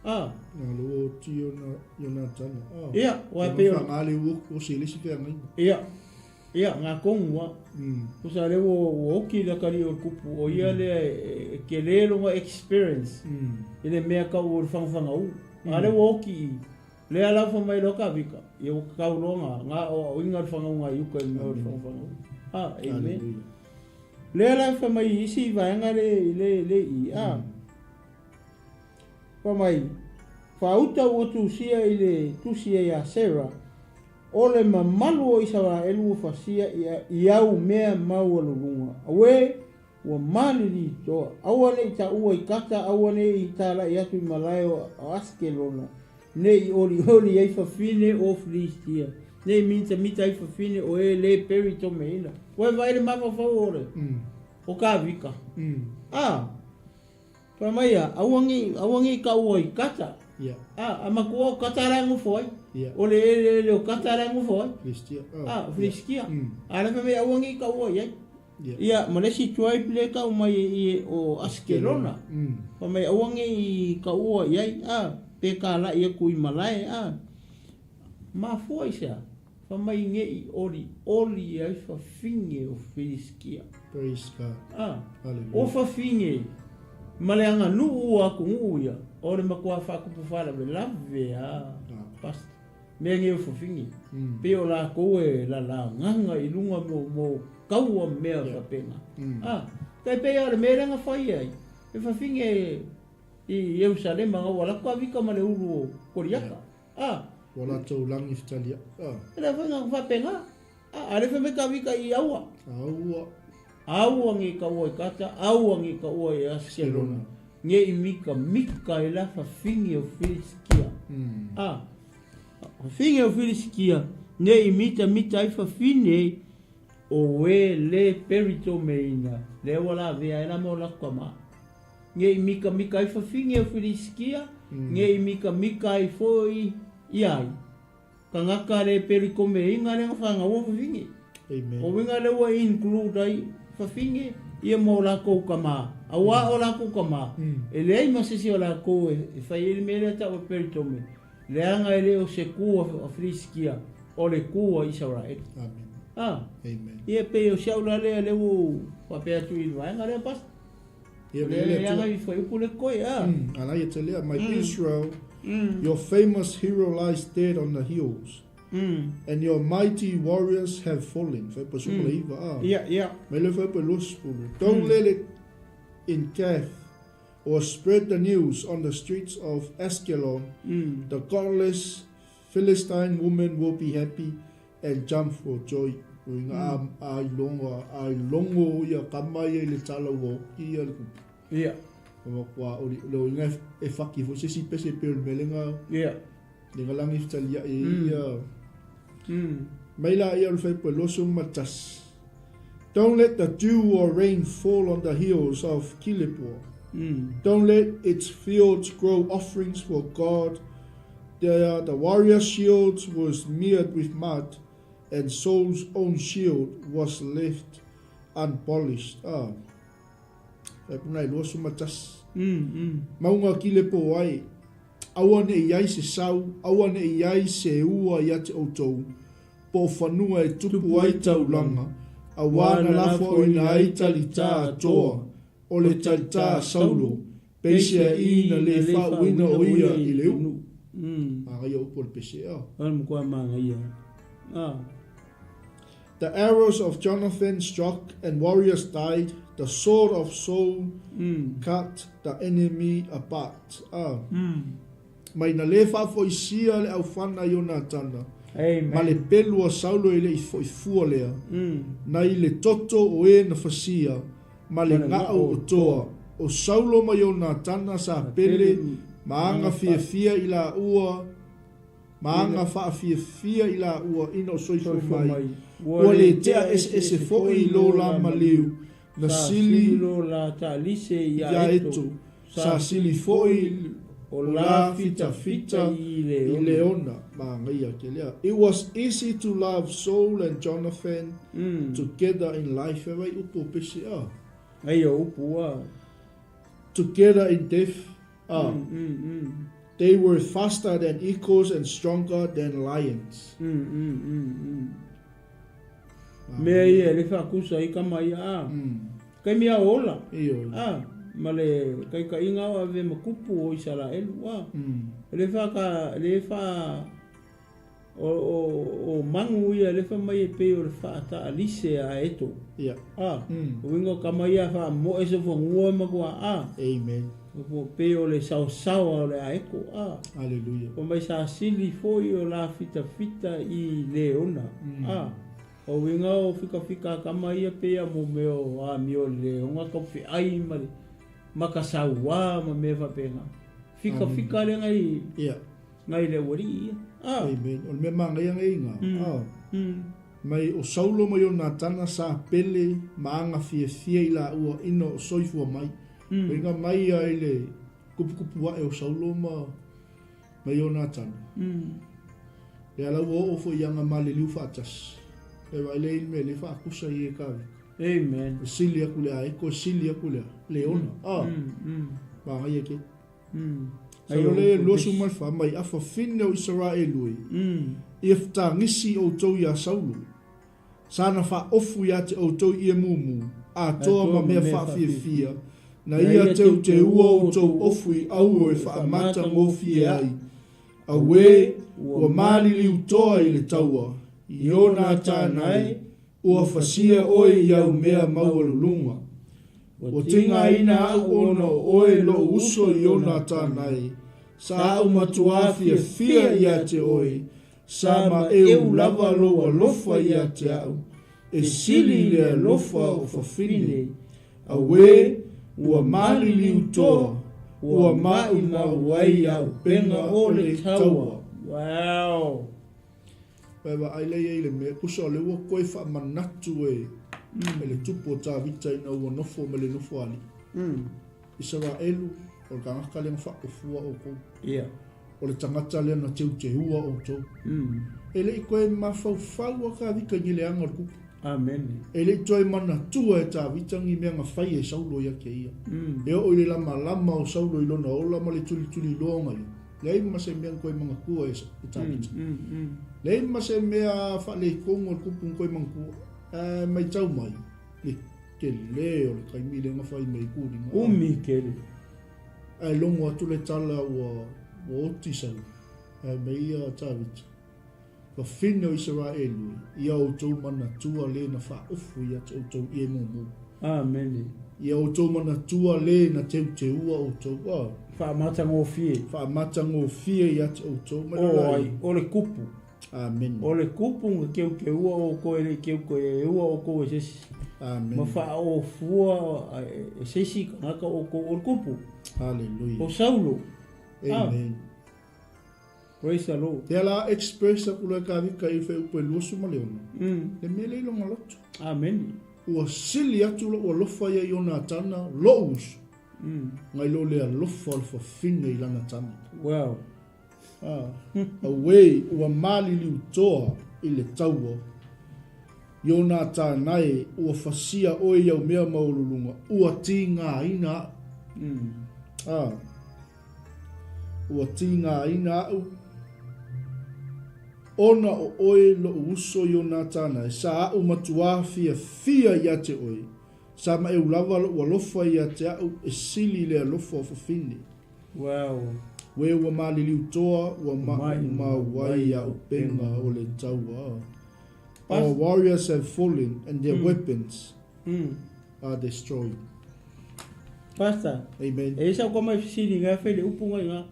A. Na le ua oti ona Ionatana. A. Ia, ua pei o. Whanga le ua o se le si whangaina. Ia. Ia, ngā kongu a. Kusa lea ua, ua oki le akalii o le kupu, o ia lea e, e kele lona experience i le mea kau o le fangafanga u. A lea ua oki i, lea lau fai mai loa ka vika, ia ua kakau loa ngā, ngā aoaoina le fangauga i uka i le mea o le fangafanga u. A, amen. Lea la fai mai i isi vaega le, le, le i, a. Fai mai, Faauta ua tusia i le tusi e iā Sera, O le mamalu o Isaraelu ua fasia i au mea maualuluga. Auē, ua malilitoa, aua ne i taua i Kata, aua ne i tālaʻi atu i malae o Askelona, ne i olioli ai fafine o Filistia, ne i mitamita ai fafine o e lē peri tomeina. Ua e vaai le mafaufau o le o Kavika. A, fai mai ia, aua ne i, aua ne i taua i Kata. A, a matua o Kata la e nofo ai. O le eleele o Kata la e nofo ai. A, o Filistia. A la fai mai aua ne i taua i ai. Ia, ma le isi tribe lea e tau mai i o Asikelona. Fai mai aua ne i taua i ai, a, pe tālaʻi atu i malae, a. Mafua i se a? Fai mai ne i olioli ai fafine o Filistia. Praise God. A, Hallelujah. o fafine ma le aganuu o atunuu ia, o le matua faatupu faalavelave a, Pastor. Mea nei o fafine, pei o latou e lalagaga i luga mo, mo kaua mea faapena. A, tai pei lava o le mea lea na fai ai e fafine i Ierusalema na ua alu atu Tavita ma le ulu o Koliata. A. Ua latou lagi fetalia. A. E le fai na faapena. A, a le fai mai Tavita i aua. Aua. Aua nei kaua i Kata, aua nei kaua i Asikelona, nei i mika mika i la fafine o Filisitia. A, fafine o Filisitia, nei i mita mita ai fafine o e le peritomeina, lea ua lavea ai la ma o latou tama. Nei i mika mika ai fafine o Filisitia, nei i mika mika ai foi i ai. Tagata le perikomeina lea na fanau fafine. Amen. O uiga lea ua include ai fafine ia ma o latou tama. Auā o latou tama, e leai ma se isi o latou e fai ai le mea lea e tau e peritome, leaga e le o se ku a Filisitia, o le ku a Isaraelu. Amen. A, Amen. ia pei o si au la lea lea ua ou faapea atu i le vaega lea, Pastor. Ia O le leaga i fuaiupu le koe, a. Ala ia te lea, my Israel, your famous hero lies dead on the hills, and your mighty warriors have fallen. Fai pa suma le iva, a. Ia, ia. Mai le fai pa 20. Don't let it in Gath, or spread the news on the streets of Askelon. The godless Philistine woman will be happy and jump for joy. Uiga a, a i longo, a i longo ia kama ia i le tala ua oki ia le kupu. Ia. O kua o le uiga e whaki fo se si pese pe o le melenga. Ia. Le ngalangi fitalia e ia. Mai la ia o le whaipa loso matas. Don't let the dew or rain fall on the hills of Kilipua. Don't let its fields grow offerings for God. The, the warrior shield was smeared with mud, and Saul's own shield was left unpolished. Ah. Whaipuna i 21. Maunga ki le pō ai, aua ne i ai se sau, aua ne i ai se ua ia te outou, po o fanua e tupu ai taulaga, auā na lafoina ai talitā a Toa, o le talitā a Saulo, peiseaʻi na lē faauuina o ia i le uʻu. Magaia upu o le pese, a. The arrows of Jonathan struck and warriors died, the sword of Saul cut the enemy apart. A. Mai na lē faafoisia le aufana i Ionatana, ma le pelu a Saulo e le i foʻi fua lea, nai le toto o e na fasia, ma le gaʻau o Toa, o Saulo ma Ionatana sa pele ma aga fiafia i laua, ma aga faafiafia i laua ina o soifua mai, ua le tea eseese foʻi i lo la maliu, na sili ia Eto, sa sili foʻi o la fitafita i Leona. Magaia ke lea. It was easy to love Saul and Jonathan together in life. E vai upu o pese a. Ai o upu a. Together in death. A. They were faster than eagles and stronger than lions. Mea ia e le faakusa ai kama ia a. Taimi a ola. A, ma le taitaiga o ave ma kupu o Isaraelu a. E le faaka, le faa O magu ia lea fai mai e pei o le faataalise a eto. Ia. A, o uiga o kama ia faamoe sofanua e matua a. Amen. O pei o le saosaoa o le aeko a. Hallelujah. O mai sa sili foi o la fitafita i leona. A, o uiga o fikafika a kama ia pei a mo mea o amio o le leona kau feai ma le makasauā ma mea faapena. Fikafika lea ngai. Ia. Ngai le aualii ia. Ah. Amen. O le mea manaia nei ina. Ah. Mai o Saulo ma Ionatana sa pele ma aga fiafia i laua ina o soifua mai. Uiga mai ia i le kupukupu ae o Saulo ma Ionatana. Lea la ua oo foi i aga maliliu faatasi. E vaai lea i le mea lea faakusa i e Tavita. Amen. E sili atu le aeko, e sili atu le leona. Ah. Manaia tele. Saulo le 24 mai afafine o Isaraelu e, ia fetagisi outou iā Saulo, sana faaofu iā te outou i e mumu, atoa ma mea faafiafia, na ia teuteua outou ofu i auro e faamatagofie ai, auē, ua maliliutoa i le taua, Ionatana e, Ua fasia oe i au mea maualuluga. Ua tigaina au ona o oe loʻu uso Ionatana e, sa aʻu matuā fiafia iā te oe, sa maʻeu lava lou alofa iā te aʻu, e sili i le alofa o fafine. Auē, ua maliliu toa, ua maʻumau ai auupega o le taua. Wow! Pae vaai lea i ai le mea, kusa o lea ua koe faamanatu e, e le tupu o Tavita ina ua nofo ma le nofo alii. Isaraelu, o le tagata lea na faaofua outou. Ia. O le tagata lea na teuteua outou. E le i toe mafaufau a Tavita i ni leaga o le tupu. Amene. E le i toe manatua e Tavita ni mea na fai e Saulo ia te ia. E oo i le lamalama o Saulo i lona ola ma le tulituliloa ia. Leai ma se mea na toe manatua e Tavita. Leai ma se mea faaletonu o le tupu na toe manatua. Ae matau mai le tele o le taimi lea na fai mai ai tuliga. Umi tele. Ae logo atu le tala ua oti Saulo. Ae mai ia Tavita, Fafine o Isaraelu e, ia outou manatua le na faaofu ia te outou i e mumu. Amene. Ia outou manatua le na teuteua outou. Ah. Faamatagofie. Faamatagofie ia te outou. Mai O ai, o le kupu. Amene. O le kupu na teuteua outou e le i teuteua outou e se isi. Amene. Ma faaofua e se isi tagata outou o le kupu. Hallelujah. O Saulo. Amen. Ah. Praise the Lord. Te ala express aku loa e Kavika i fe upu e 26. Le mea lea i lona loto. Amene. Ua sili atu loʻu alofa ia Ionatana, loʻu uso, ngai lo le alofa o le fafine i lana tama. Wow. Ah. Auē, ua maliliutoa i le taua. Ionatana e, ua fasia oe i au mea maualuluga, ua tigaina aʻu. Ah. Ua tigaina aʻu, ona o oe loʻu uso Ionatana e, sa aʻu matuā fiafia iā te oe, sa maʻeu lava loʻu alofa iā te aʻu e sili i le alofa o fafine. Wow. Uē ua maliliu toa, ua maʻumau ai auupega o le taua. Our warriors have fallen and their weapons are destroyed. Pastor. Amen. E isa ko mai fesili nga fai le upu ngai nga.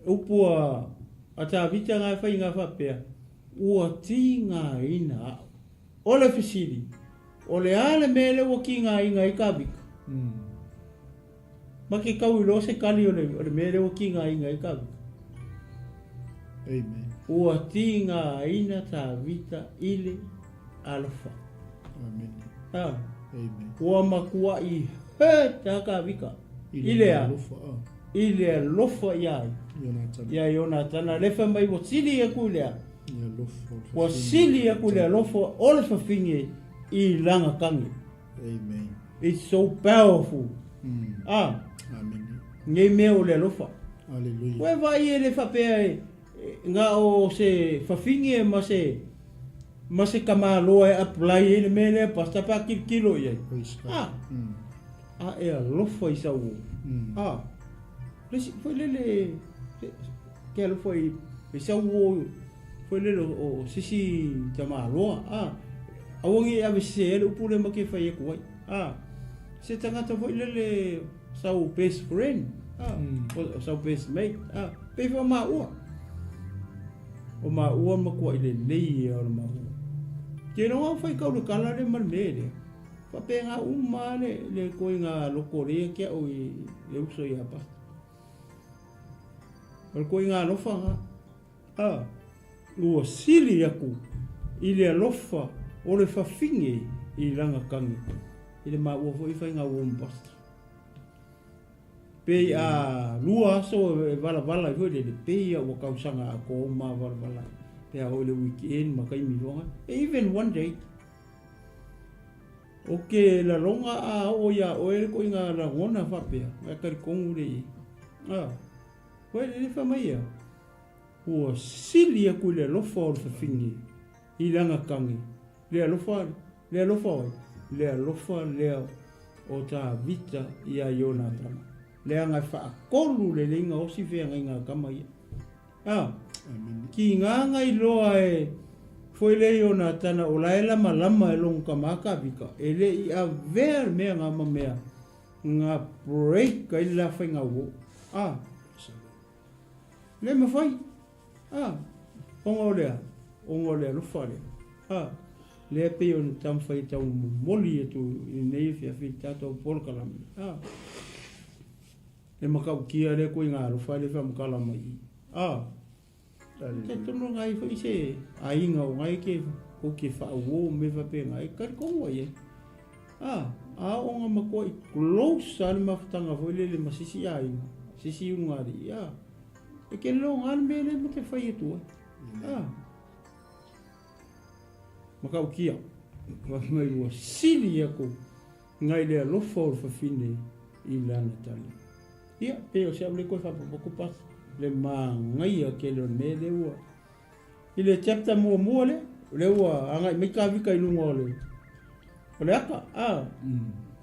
Upu a Tavita nga fai nga faapea. Ua tigaina a'u. O le fesili, o le a le mea lea ua tigaina ai Tavita? Ma ke kau iloa se kali o le mea lea ua tigaina ai Tavita. Amen. Ua tigaina Tavita i le alofa. Amen. Ah. Amen. Ua matuaʻi hurt a Tavita. I I le a? alofa, ah. I le alofa iā ia. Ionatana. Iā Ionatana. Le fai mai ua sili aku i le a? I alofa o le Ua fafine. sili aku le alofa o le fafine i lana kage. Amen. It's so powerful. Ah. Amen. Nei mea o le alofa. Hallelujah. Koe vaai e le faapea e na o se fafine ma se ma se tamaloa e apply ai le mea lea pastor pe a kilokilo i ai. Praise God. Ah. A e alofa i sau o. Ah. Le isi foi lele ke alofa i sau o. Foi lele o sisi tamaloa, a. Aua nei e ave sese ai le upu lea ma ke fai atu ai, a. Se tagata foi lele sau best friend, a. O sau best mate, a. Pei foi o maua. O maua matuai lelei ia o le maua. Ke iloga o fai kau le kala lea ma le mea lea. Faapena uma le le koiga loko lea ke au i le uso ia Pastor. O le koiga alofa ga. A, ua sili aku i le alofa o le fafine i lana tagi i le maua foi faiga uo ma Pastor. Pei a lua aso e valavala ai foi lele, pei a ua tausaga atoa uma valavala ai. Pe a oo i le weekend ma taimi foi, even one day. O ke lalona a oo iā ʻoe le koʻiga lagona faapea, ae talitonu le i. A, koe le fai mai ia, ua sili aku i le alofa o le fafine i lana tane, le alofa, le alofa o ai? Le alofa lea o Tavita iā Ionatana, leaga e faatolu lelei gaosi feagaiga a tama ia. A, kiga iloa e foi le Ionatana o la e lamalama e lona tama Tavita, e le i avea le mea na ma mea na break ai le la faiga uo. A, le mafai. A, ona o le a? Ona o le alofa lea. A, lea pei ona taumafai e tau momoli atu i lenei afiafi i le tatou polokalame. A, E matautia lea koiga alofa lea faamatala mai i. A, talitonu na ai foi se aiga o ngai ke kou ke faauo me faapena e talitonu ai ai. A, a oo na matuai close lava le mafutaga foi lele ma se isi aiga, se isi ulugalii, a, e tele loga le mea lea ma te fai atu ai. A, matautia, fai mai ua sili atu Ngai le alofa o le fafine i lana tali. Ia, pei o se au le koe faapopoku pas le manaia tele o le mea lea ua i le chapter muamua lea, lea ua agai mai Tavita i luga o le o le aka, a,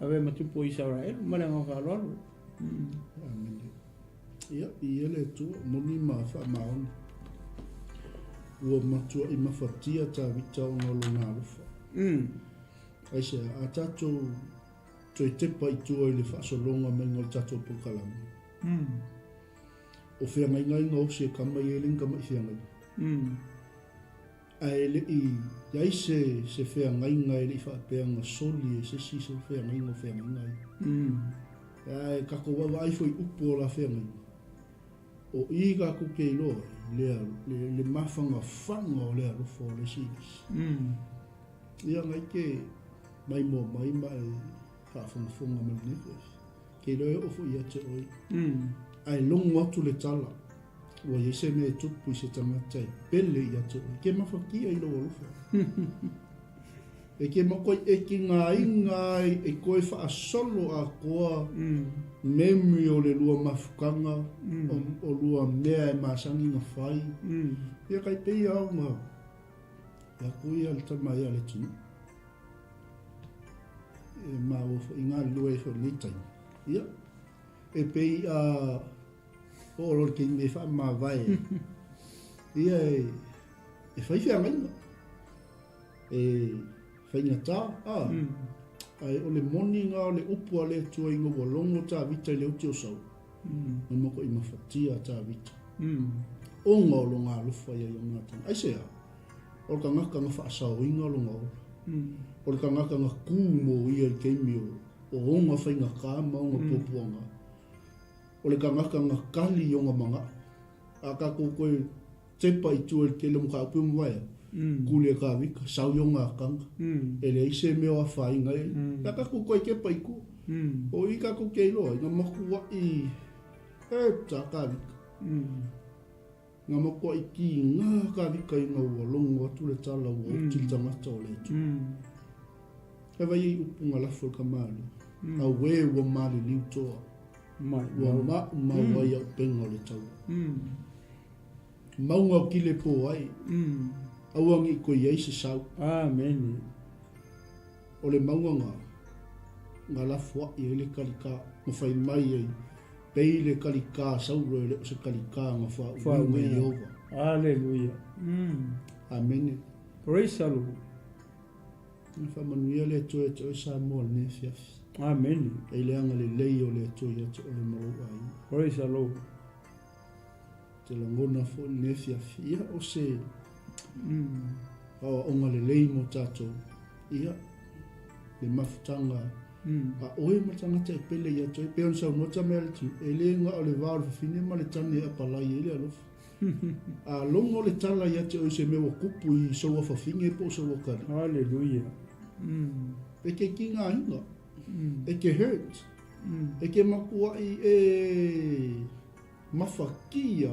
ave ma tupu o Isaraelu ma le agaga faaaloalo. Amene. Ia, i ele Atua, moni ma faamaoni. Ua matuai mafatia Tavita ona o lona alofa. Aisea, a tatou toe tepa i tua i le faasologa maiga o le tatou polokalame, o feagaiga ai gaosi e kama ia e le ni kamaʻi feagaiga. Ae le i i ai se, se feagaiga e le i faapea na soli e se isi se feagaiga o feagaiga ia. Ae tatou vaavaai foi i upu o la feagaiga, o i tatou te iloa ai le, le, le mafanafana o le alofa o le isi i le isi. Ia ngai ke maimoa mai ma e faafogafoga mai lenei afiafi. Ke iloa e oo foi ia te oe. Ae logo atu le tala, ua i ai se mea e tupu i se tagata e pele ia te oe. Ke mafatia i lou alofa. E ke makuai e kigaina ai e koe faasolo atoa memory o le lua mafutaga, o lua mea e masani na fai. Ia kai pei au na E aku ia le tama ia le tunu. E maua foi galulue ai foi i lenei taimi. Ia, e pei a oo loa le taimi e faamavae ai. Ia e, e fai feagaiga. E faigata, a. Ae o le moni nga o le upu a le Atua ina ua logo Tavita i le uti o Saulu. Na makuai mafatia a Tavita. Ona o lona alofa ia Ionatana. Aisea? O le tagata na faasaoina lona ola. O le tagata na kū mo ia i le taimi o ona faigata ma ona puapuaga. O le tagata na kali i ona manaʻo. A tatou toe tepa i tua i le tele o mataupu e mavae ai, kuli e Tavita, sau i ona ataga. E leai se mea o afaina ai. A tatou toe tepa i tua. O i tatou te iloa ai, na matuai e ta Tavita. Na matuai kiga Tavita ina ua logo atu le tala ua oti le tagata o le Atua. E vai ai upu na lafo e le kamāliʻi, Auē ua maliliu toa, ua maumau ai auupega o le taua. Mauga o kile pō ai, aua ne i toe i ai se sau. Amene. O le mauga na, na lafoaʻi ai le kalikā, na fai mai ai, Pei le kalikā Saulo e le o se kalikā na faauuina e Ieova. Aleluia. Amene. Praise the Lord. Ia faamanuia le Atua ia te oe Samoa i lenei afiafi. Amene. E i le agalelei o le Atua ia te oe ma lou aiga. Praise the Lord. Te lagona foi lenei afiafi, ia o se aoaoga lelei mo tatou, ia le mafutaga a oe ma tagata e pele ia te oe. Pei ona saunoa tama ia le Atua, e le na o le va o le fafine ma le tane e apalai ai le alofa. A logo le tala ia te oe i se mea ua kupu i sou afafine po o sou akalii. Hallelujah. E ke kigaina, e ke hurt, e ke makuaʻi e mafakia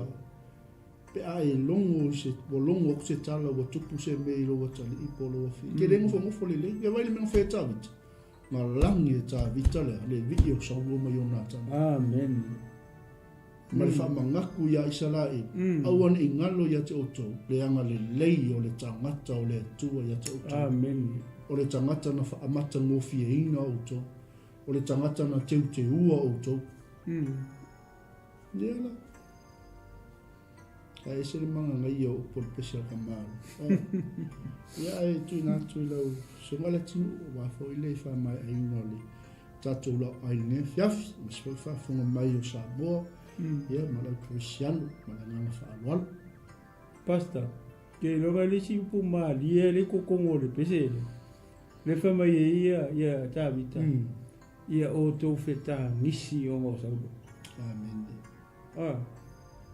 pe a e logo i se, ua logo aku se tala ua tupu se mea i lou atalii po o lou afii. Ke le nofonofo lelei. Ia vaai le mea na fai e Tavita. Na lagi e Tavita le, le vii o Saulo ma Ionatana. Amen. Ma le faamagaku iā Isaraelu, aua ne i galo ia te outou le agalelei o le tagata o le Atua ia te outou. Amene. O le tagata na faamatagofieina outou, o le tagata na teuteua outou. Lea la. Ae ese le magagaia o upu o le pese a le tamālii. Ia ae tuuina atu i lau susuga le atunuu, aua foi le faamaeaina o le tatou laoai i lenei afiafi, aemaise foi le faafofoga mai o Samoa, ia ma le au kerisiano ma le agaga faaaloalo. Pastor, ke iloga le isi upu malie le kokogo o le pese le. Le fai mai e ia ia Tavita. Ia outou fetagisi ona o Saulo. Amene. Ah,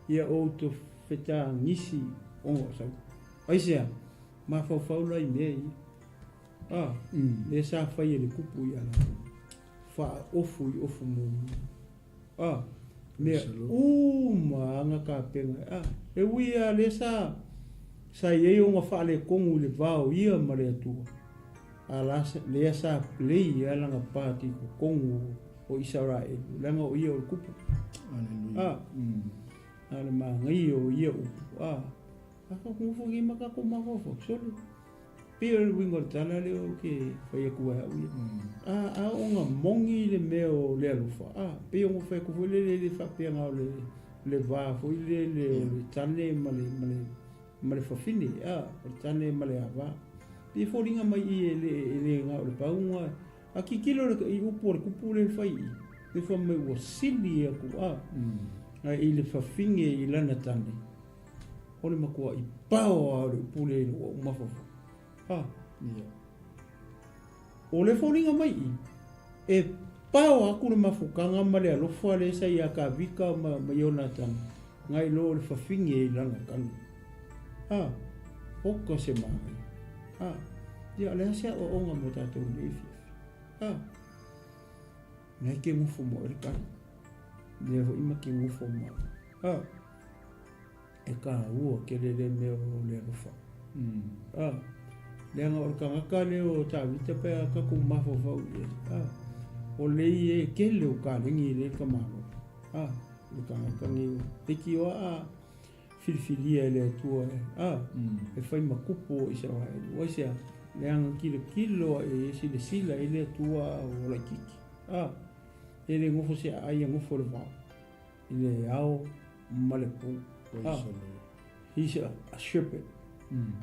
ia outou fetagisi ona o Saulo. Aisea, mafaufau la i mea ia. Ah, lea sa fai e le kupu ia latou. Faaofu i ofu muamua. Ah, mea uma aga kapena. Ah, e ui lava lea sa sa i ai ona faaletonu i le va o ia ma le Atua, a la lea sa play lava lana part i totonu o Isaraelu, leaga o ia o le kupu. Aleluia. Ah, a le manaia o ia upu. Ah, a tatou nofo nei ma tatou mafaufau, sole. Pei o le uiga o le tala lea ou te fai atu ai au ia. A, a ona moni le mea o le alofa, a, pei ona fai atu foi lele, e le faapea na o le, le va foi lele o le tane ma le, ma le, ma le fafine, a, o le tane ma le ava. Pei e foliga mai i e le, e le na o le pauga, a tilotilo le, i upu a le kupu lea e fai i i, le fai mai ua sili atu, a, i le fafine i lana tane. O le matuaʻi pao lava o le upu lea i lou au mafaufau. Ha. Ia. O le foliga mai i, e pao aku le mafutaga ma le alofa lea sa iā Kavika ma, ma Ionatana, ngai loa o le fafine i lana tane. Ha. Oka se manaia. Ha. Ia, o le a se aoaoga mo tatou i lenei afiafi? Ha. Nai ke nofo mo e le kali. Lea foi ma ke nofo ma. Ha. E kāua kele le mea o le alofa. A, leaga o le tagata lea o Tavita pe a tatou mafaufau i ai, a, o le ia e kele o kalegi i le tamāloa. A, o le tagata nei o leitioa a filifilia e le Atua e, a, e fai ma kupu o Isaraelu. Aisea? Leaga kilokilo aʻe e silasila i le Atua a ua laitiiti. A, e le nofo se aai e nofo le vao. I le ao ma le po. Praise the Lord. He's a shepherd.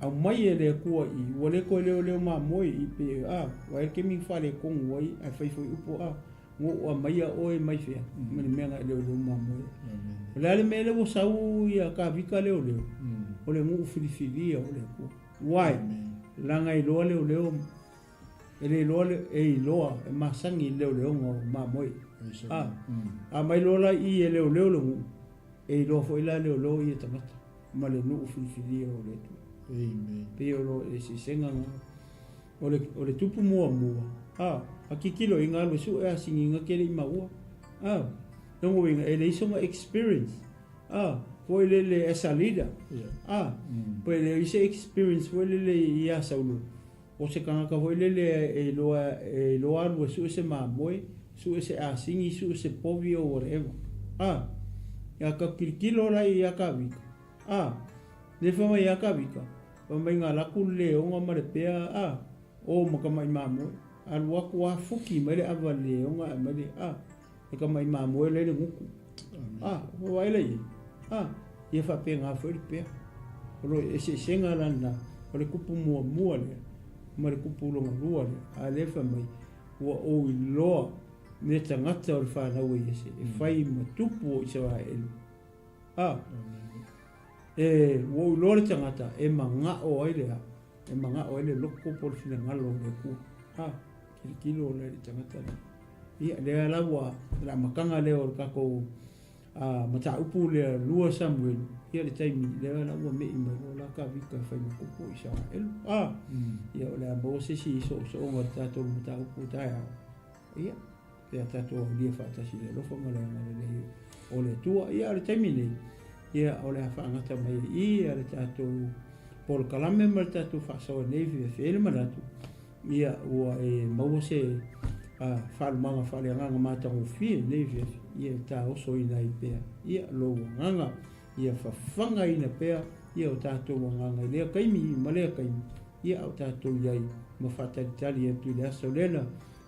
Aumai e le Atua i, ua le toe leoleo mamoe i pe, a, ua e kemi faaletonu ai, ae fai foi upu, a, ua ou aumaia oe mai fea, ma le mea na e leoleo mamoe ai. O le a le mea lea ua sau ia Kavika leoleo? O le nuu filifilia o le Atua. Why? Leaga e iloa leoleo, e le iloa le, e iloa, e masani i le leoleoga o mamoe. A, a mai loa la i i e leoleo le nuu, e iloa foi la leoleo ia tagata ma le nuu filifilia o le Atua. Amen. Pei o lo eseesega na. O le, o le tupu muamua, a, a tilotilo i ga alu e sue asiniga ke le i maua. A, lona uiga e leai sona experience. A, foi lele as a leader. Yeah. A, pe leai se experience foi lele iā Saulo. O se tagata foi lele e iloa, e iloa alu e sue se mamoe, sue se asini, sue se povi or whatever. A, ia ka tilotilo la iā Kavika. A, le fai mai iā Kavika, fai mai ga laku le leoga ma le pea, a, o ma ka maʻi mamoe. Alu aku a fuki mai le ava le leoga ae mai le, a, le ka maʻi mamoe la i le gutu. A, ua vaai la i ai. A, ia faapena foi le pea. O lo o eseesega la lena o le kupu muamua lea ma le kupu lona lua lea, a lea e fai mai, ua ou iloa le tagata o le fanau a Iese e fai ma tupu o Isaraelu. A, e, ua ou iloa le tagata e maga'o ai le a, e maga'o ai le loko po o le finagalo o le Atua. A, tilotilo la i le tagata lea. Ia, lea la ua, le amataga lea o le tatou a mataupu lea 2 Samuelu, ia le taimi lea la ua me'i mai loa la Tavita e fai ma tupu o Isaraelu. A, ia o le a maua se isi soosooga o le tatou mataupu taeao. Ia, pe a tatou aulia faatasi i le alofa ma le agalelei o le Atua. Ia, o le taimi nei, ia, o le a faagata mai ai i i le tatou polokalame ma le tatou faasoa nei fefe le manatu, ia, ua e maua se faalumaga faaleagaga matagofie i lenei afiafi, ia e taosoina ai pea, ia, lou agaga, ia fafagaina pea, ia, o tatou agaga i lea taimi ma lea taimi, ia, a o tatou i ai ma faatalitali atu i le aso lea na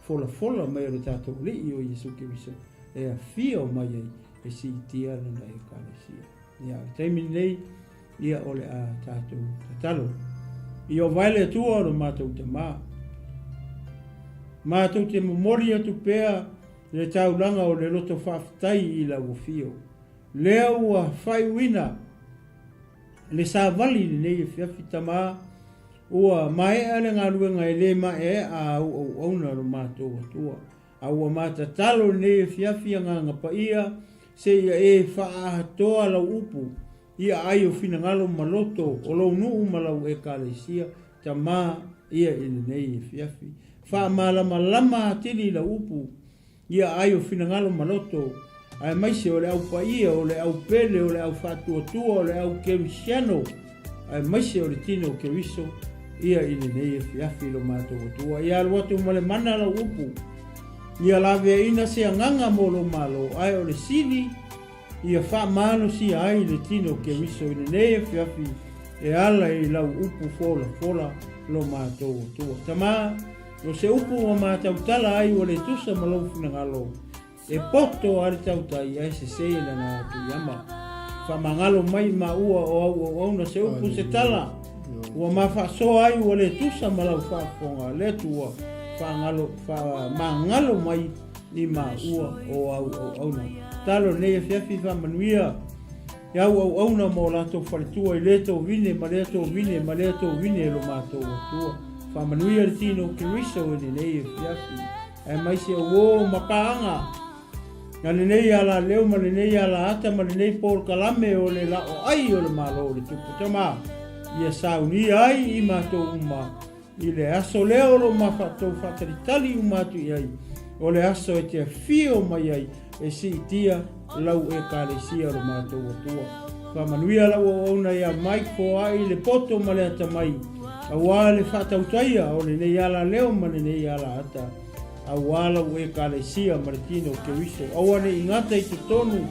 folafola mai e lo tatou Alii o Iesu Keriso e afio mai ai e siitia lana Ekalesia. Ia, o le taimi lenei, ia o le a tatou tatalo. I o vae le Atua o lo matou Tamā. Matou te momoli atu pea le taulaga o le loto faafetai i lau afio. Lea ua faaiuina le savali i lenei afiafi Tamā, ua maea le galuega e le maeaea a au auauna lo matou Atua. A ua matatalo lenei afiafi Agaga Paia seia e faaatoa lau upu i aai o finagalo ma loto o lou nuu ma lau Ekalesia, Tama ia i lenei afiafi. Faamalamalama atili lau upu i aai o finagalo ma loto, aemaise o le au paia, o le au pele, o le au faatuatua, o le au kerisiano, aemaise o le tino o Keriso, ia i lenei afiafi lo matou Atua. Ia alu atu ma le mana lau upu, ia laveaina se agaga mo lou Malo, ae o le sili, ia faamalosia ai le tino o Keriso i lenei afiafi e ala i lau upu folafola lo matou Atua. Tama, o se upu ua matautala ai ua le tusa ma lou finagalo, E poto a le tautai ae sese lana atu iama. Faamagalo mai maua o au auauna se upu se tala ua ma faasoa ai ua le tusa ma lau faafofoga le Atua faagalo faamagalo mai i maua o au auauna. Talo lenei afiafi faamanuia i au auauna ma o latou faletua i lea tovine ma lea tovine ma lea tovine lo matou Atua. Faamanuia le tino o Keriso i lenei afiafi. Aemaise o uo ma paaga, na lenei alaleo ma lenei alaata ma lenei polokalame o le laoai o le Malo o le Tupu Tama, ia saunia ai i matou uma i le aso lea o lo o mafatou faatalitali uma atu i ai, o le aso e te afio mai ai e siitia lau Ekalesia o lo matou Atua. Faamanuia lau auauna ia Mike Foai le poto ma le atamai, aua le faatautaia o lenei alaleo ma lenei alaata, aua lau Ekalesia ma le tino o Keriso, aua ne i gata i totonu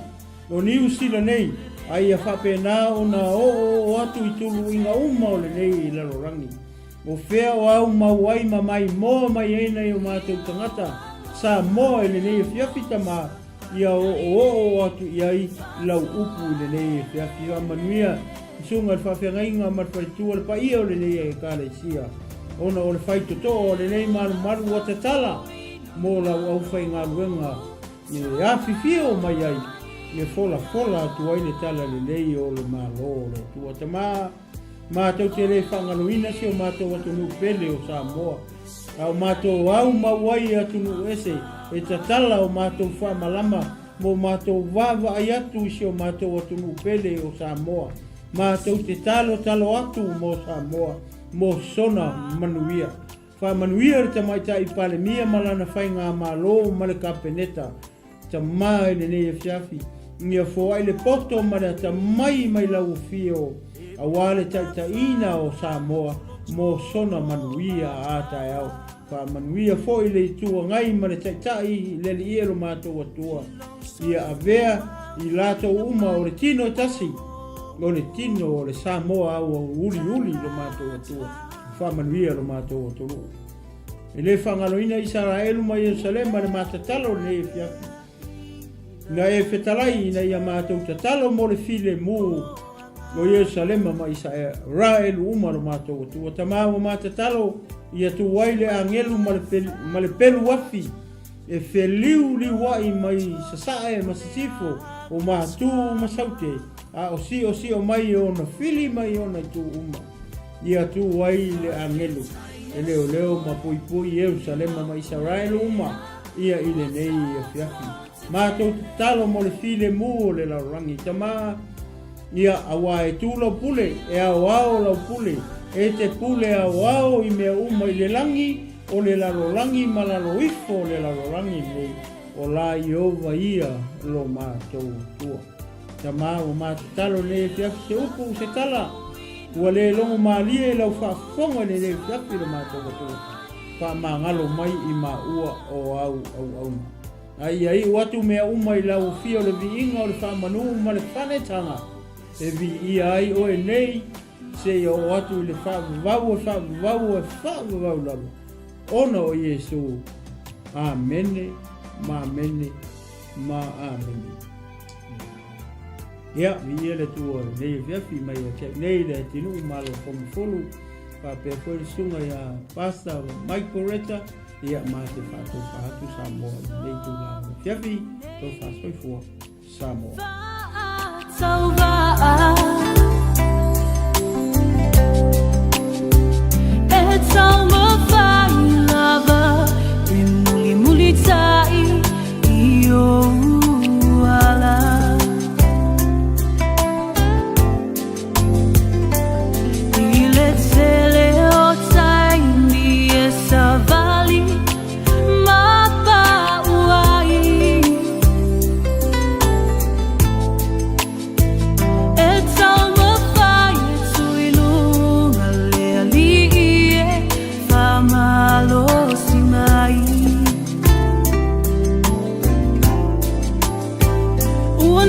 o Niu Sila nei, a ia faapena ona oooo atu i tuluiga uma o lenei lalolagi. O fea o au mau ai ma maimoa mai ai nai o matou tagata Samoa i lenei afiafi tama, ia oooo atu i ai lau upu i lenei afiafi. Faamanuia i susuga i le faafeagaiga ma le faletua le paia o lenei Ekalesia, ona o le faitotoo o lenei malumalu ua tatala mo lau aufaigaluega e afifio mai ai e folafola atu ai le talalelei o le Malo o le Atua. Tama, Matou te le faagaloina si o matou atunuu pele o Samoa, a o matou au mau ai i atunuu ese e tatala o matou faamalama mo matou vaavaai atu i si o matou atunuu pele o Samoa. Matou te talotalo atu mo Samoa mo sona manuia. Faamanuia le Tamaitai Palemia ma lana Faigamalo ma le Kapeneta. Tama i lenei afiafi, ia foai le poto ma le atamai mai lau afio, aua le taitaiina o Samoa mo sona manuia a taeao. Faamanuia foi le Itu Agai ma le Taitai i le Alii e lo matou Atua, ia avea i latou uma o le tino e tasi, o le tino o le Samoa auauuliuli lo matou Atua. Faamanuia lo matou atunuu. E le faagaloina Isaraelu ma Ierusalema le matatalo o lenei afiafi. Na e fetalai ina ia matou tatalo mo le filemu O Ierusalema ma Isaraelu uma lo matou Atua. Tama ua ma tatalo ia tu ai le agelu ma le, ma le pelu afi e feliuliuaʻi mai sasae ma sisifo o Matu ma Saute, a o siosio mai e ona fili mai ona itu uma. Ia tu ai le agelu e leoleo ma puipui Ierusalema ma Isaraelu uma ia i lenei afiafi. Matou tatalo mo le filemu o le lalolagi. Tama, ia, auā e tu lau pule, e aoao lau pule, e te pule aoao i mea uma i le lagi, o le lalolagi ma lalo ifo o le lalolagi nei, o la Ieova ia lo matou Atua. Tama, ua ma tatalo nei afiafi se upu, se tala, ua le logo malie i lau faafofoga i lenei afiafi lo matou Atua, faamagalo mai i maua o au auauna. A ia iu atu mea uma i lau afio le viiga o le faamanu ma le fanetaga e viia ai oe nei seia oo atu i le faavavau e faavavau e faavavau lava ona o Iesu. Amene ma amene ma amene. Ia, viia le Atua i lenei afiafi mai ia te au nei le atinuu malo Fomufulu, faapea foi le susuga ia Pastor Mike Poretta, Ia, ma te faatofa atu Samoa i lenei tulaga afiafi, tofa soifua Samoa. E taumafai lava e mulimulitai i ou ala. I le tele o taimi e savali ma pau ai. E taumafai e tu i luga le alii e faamalosi mai. Ua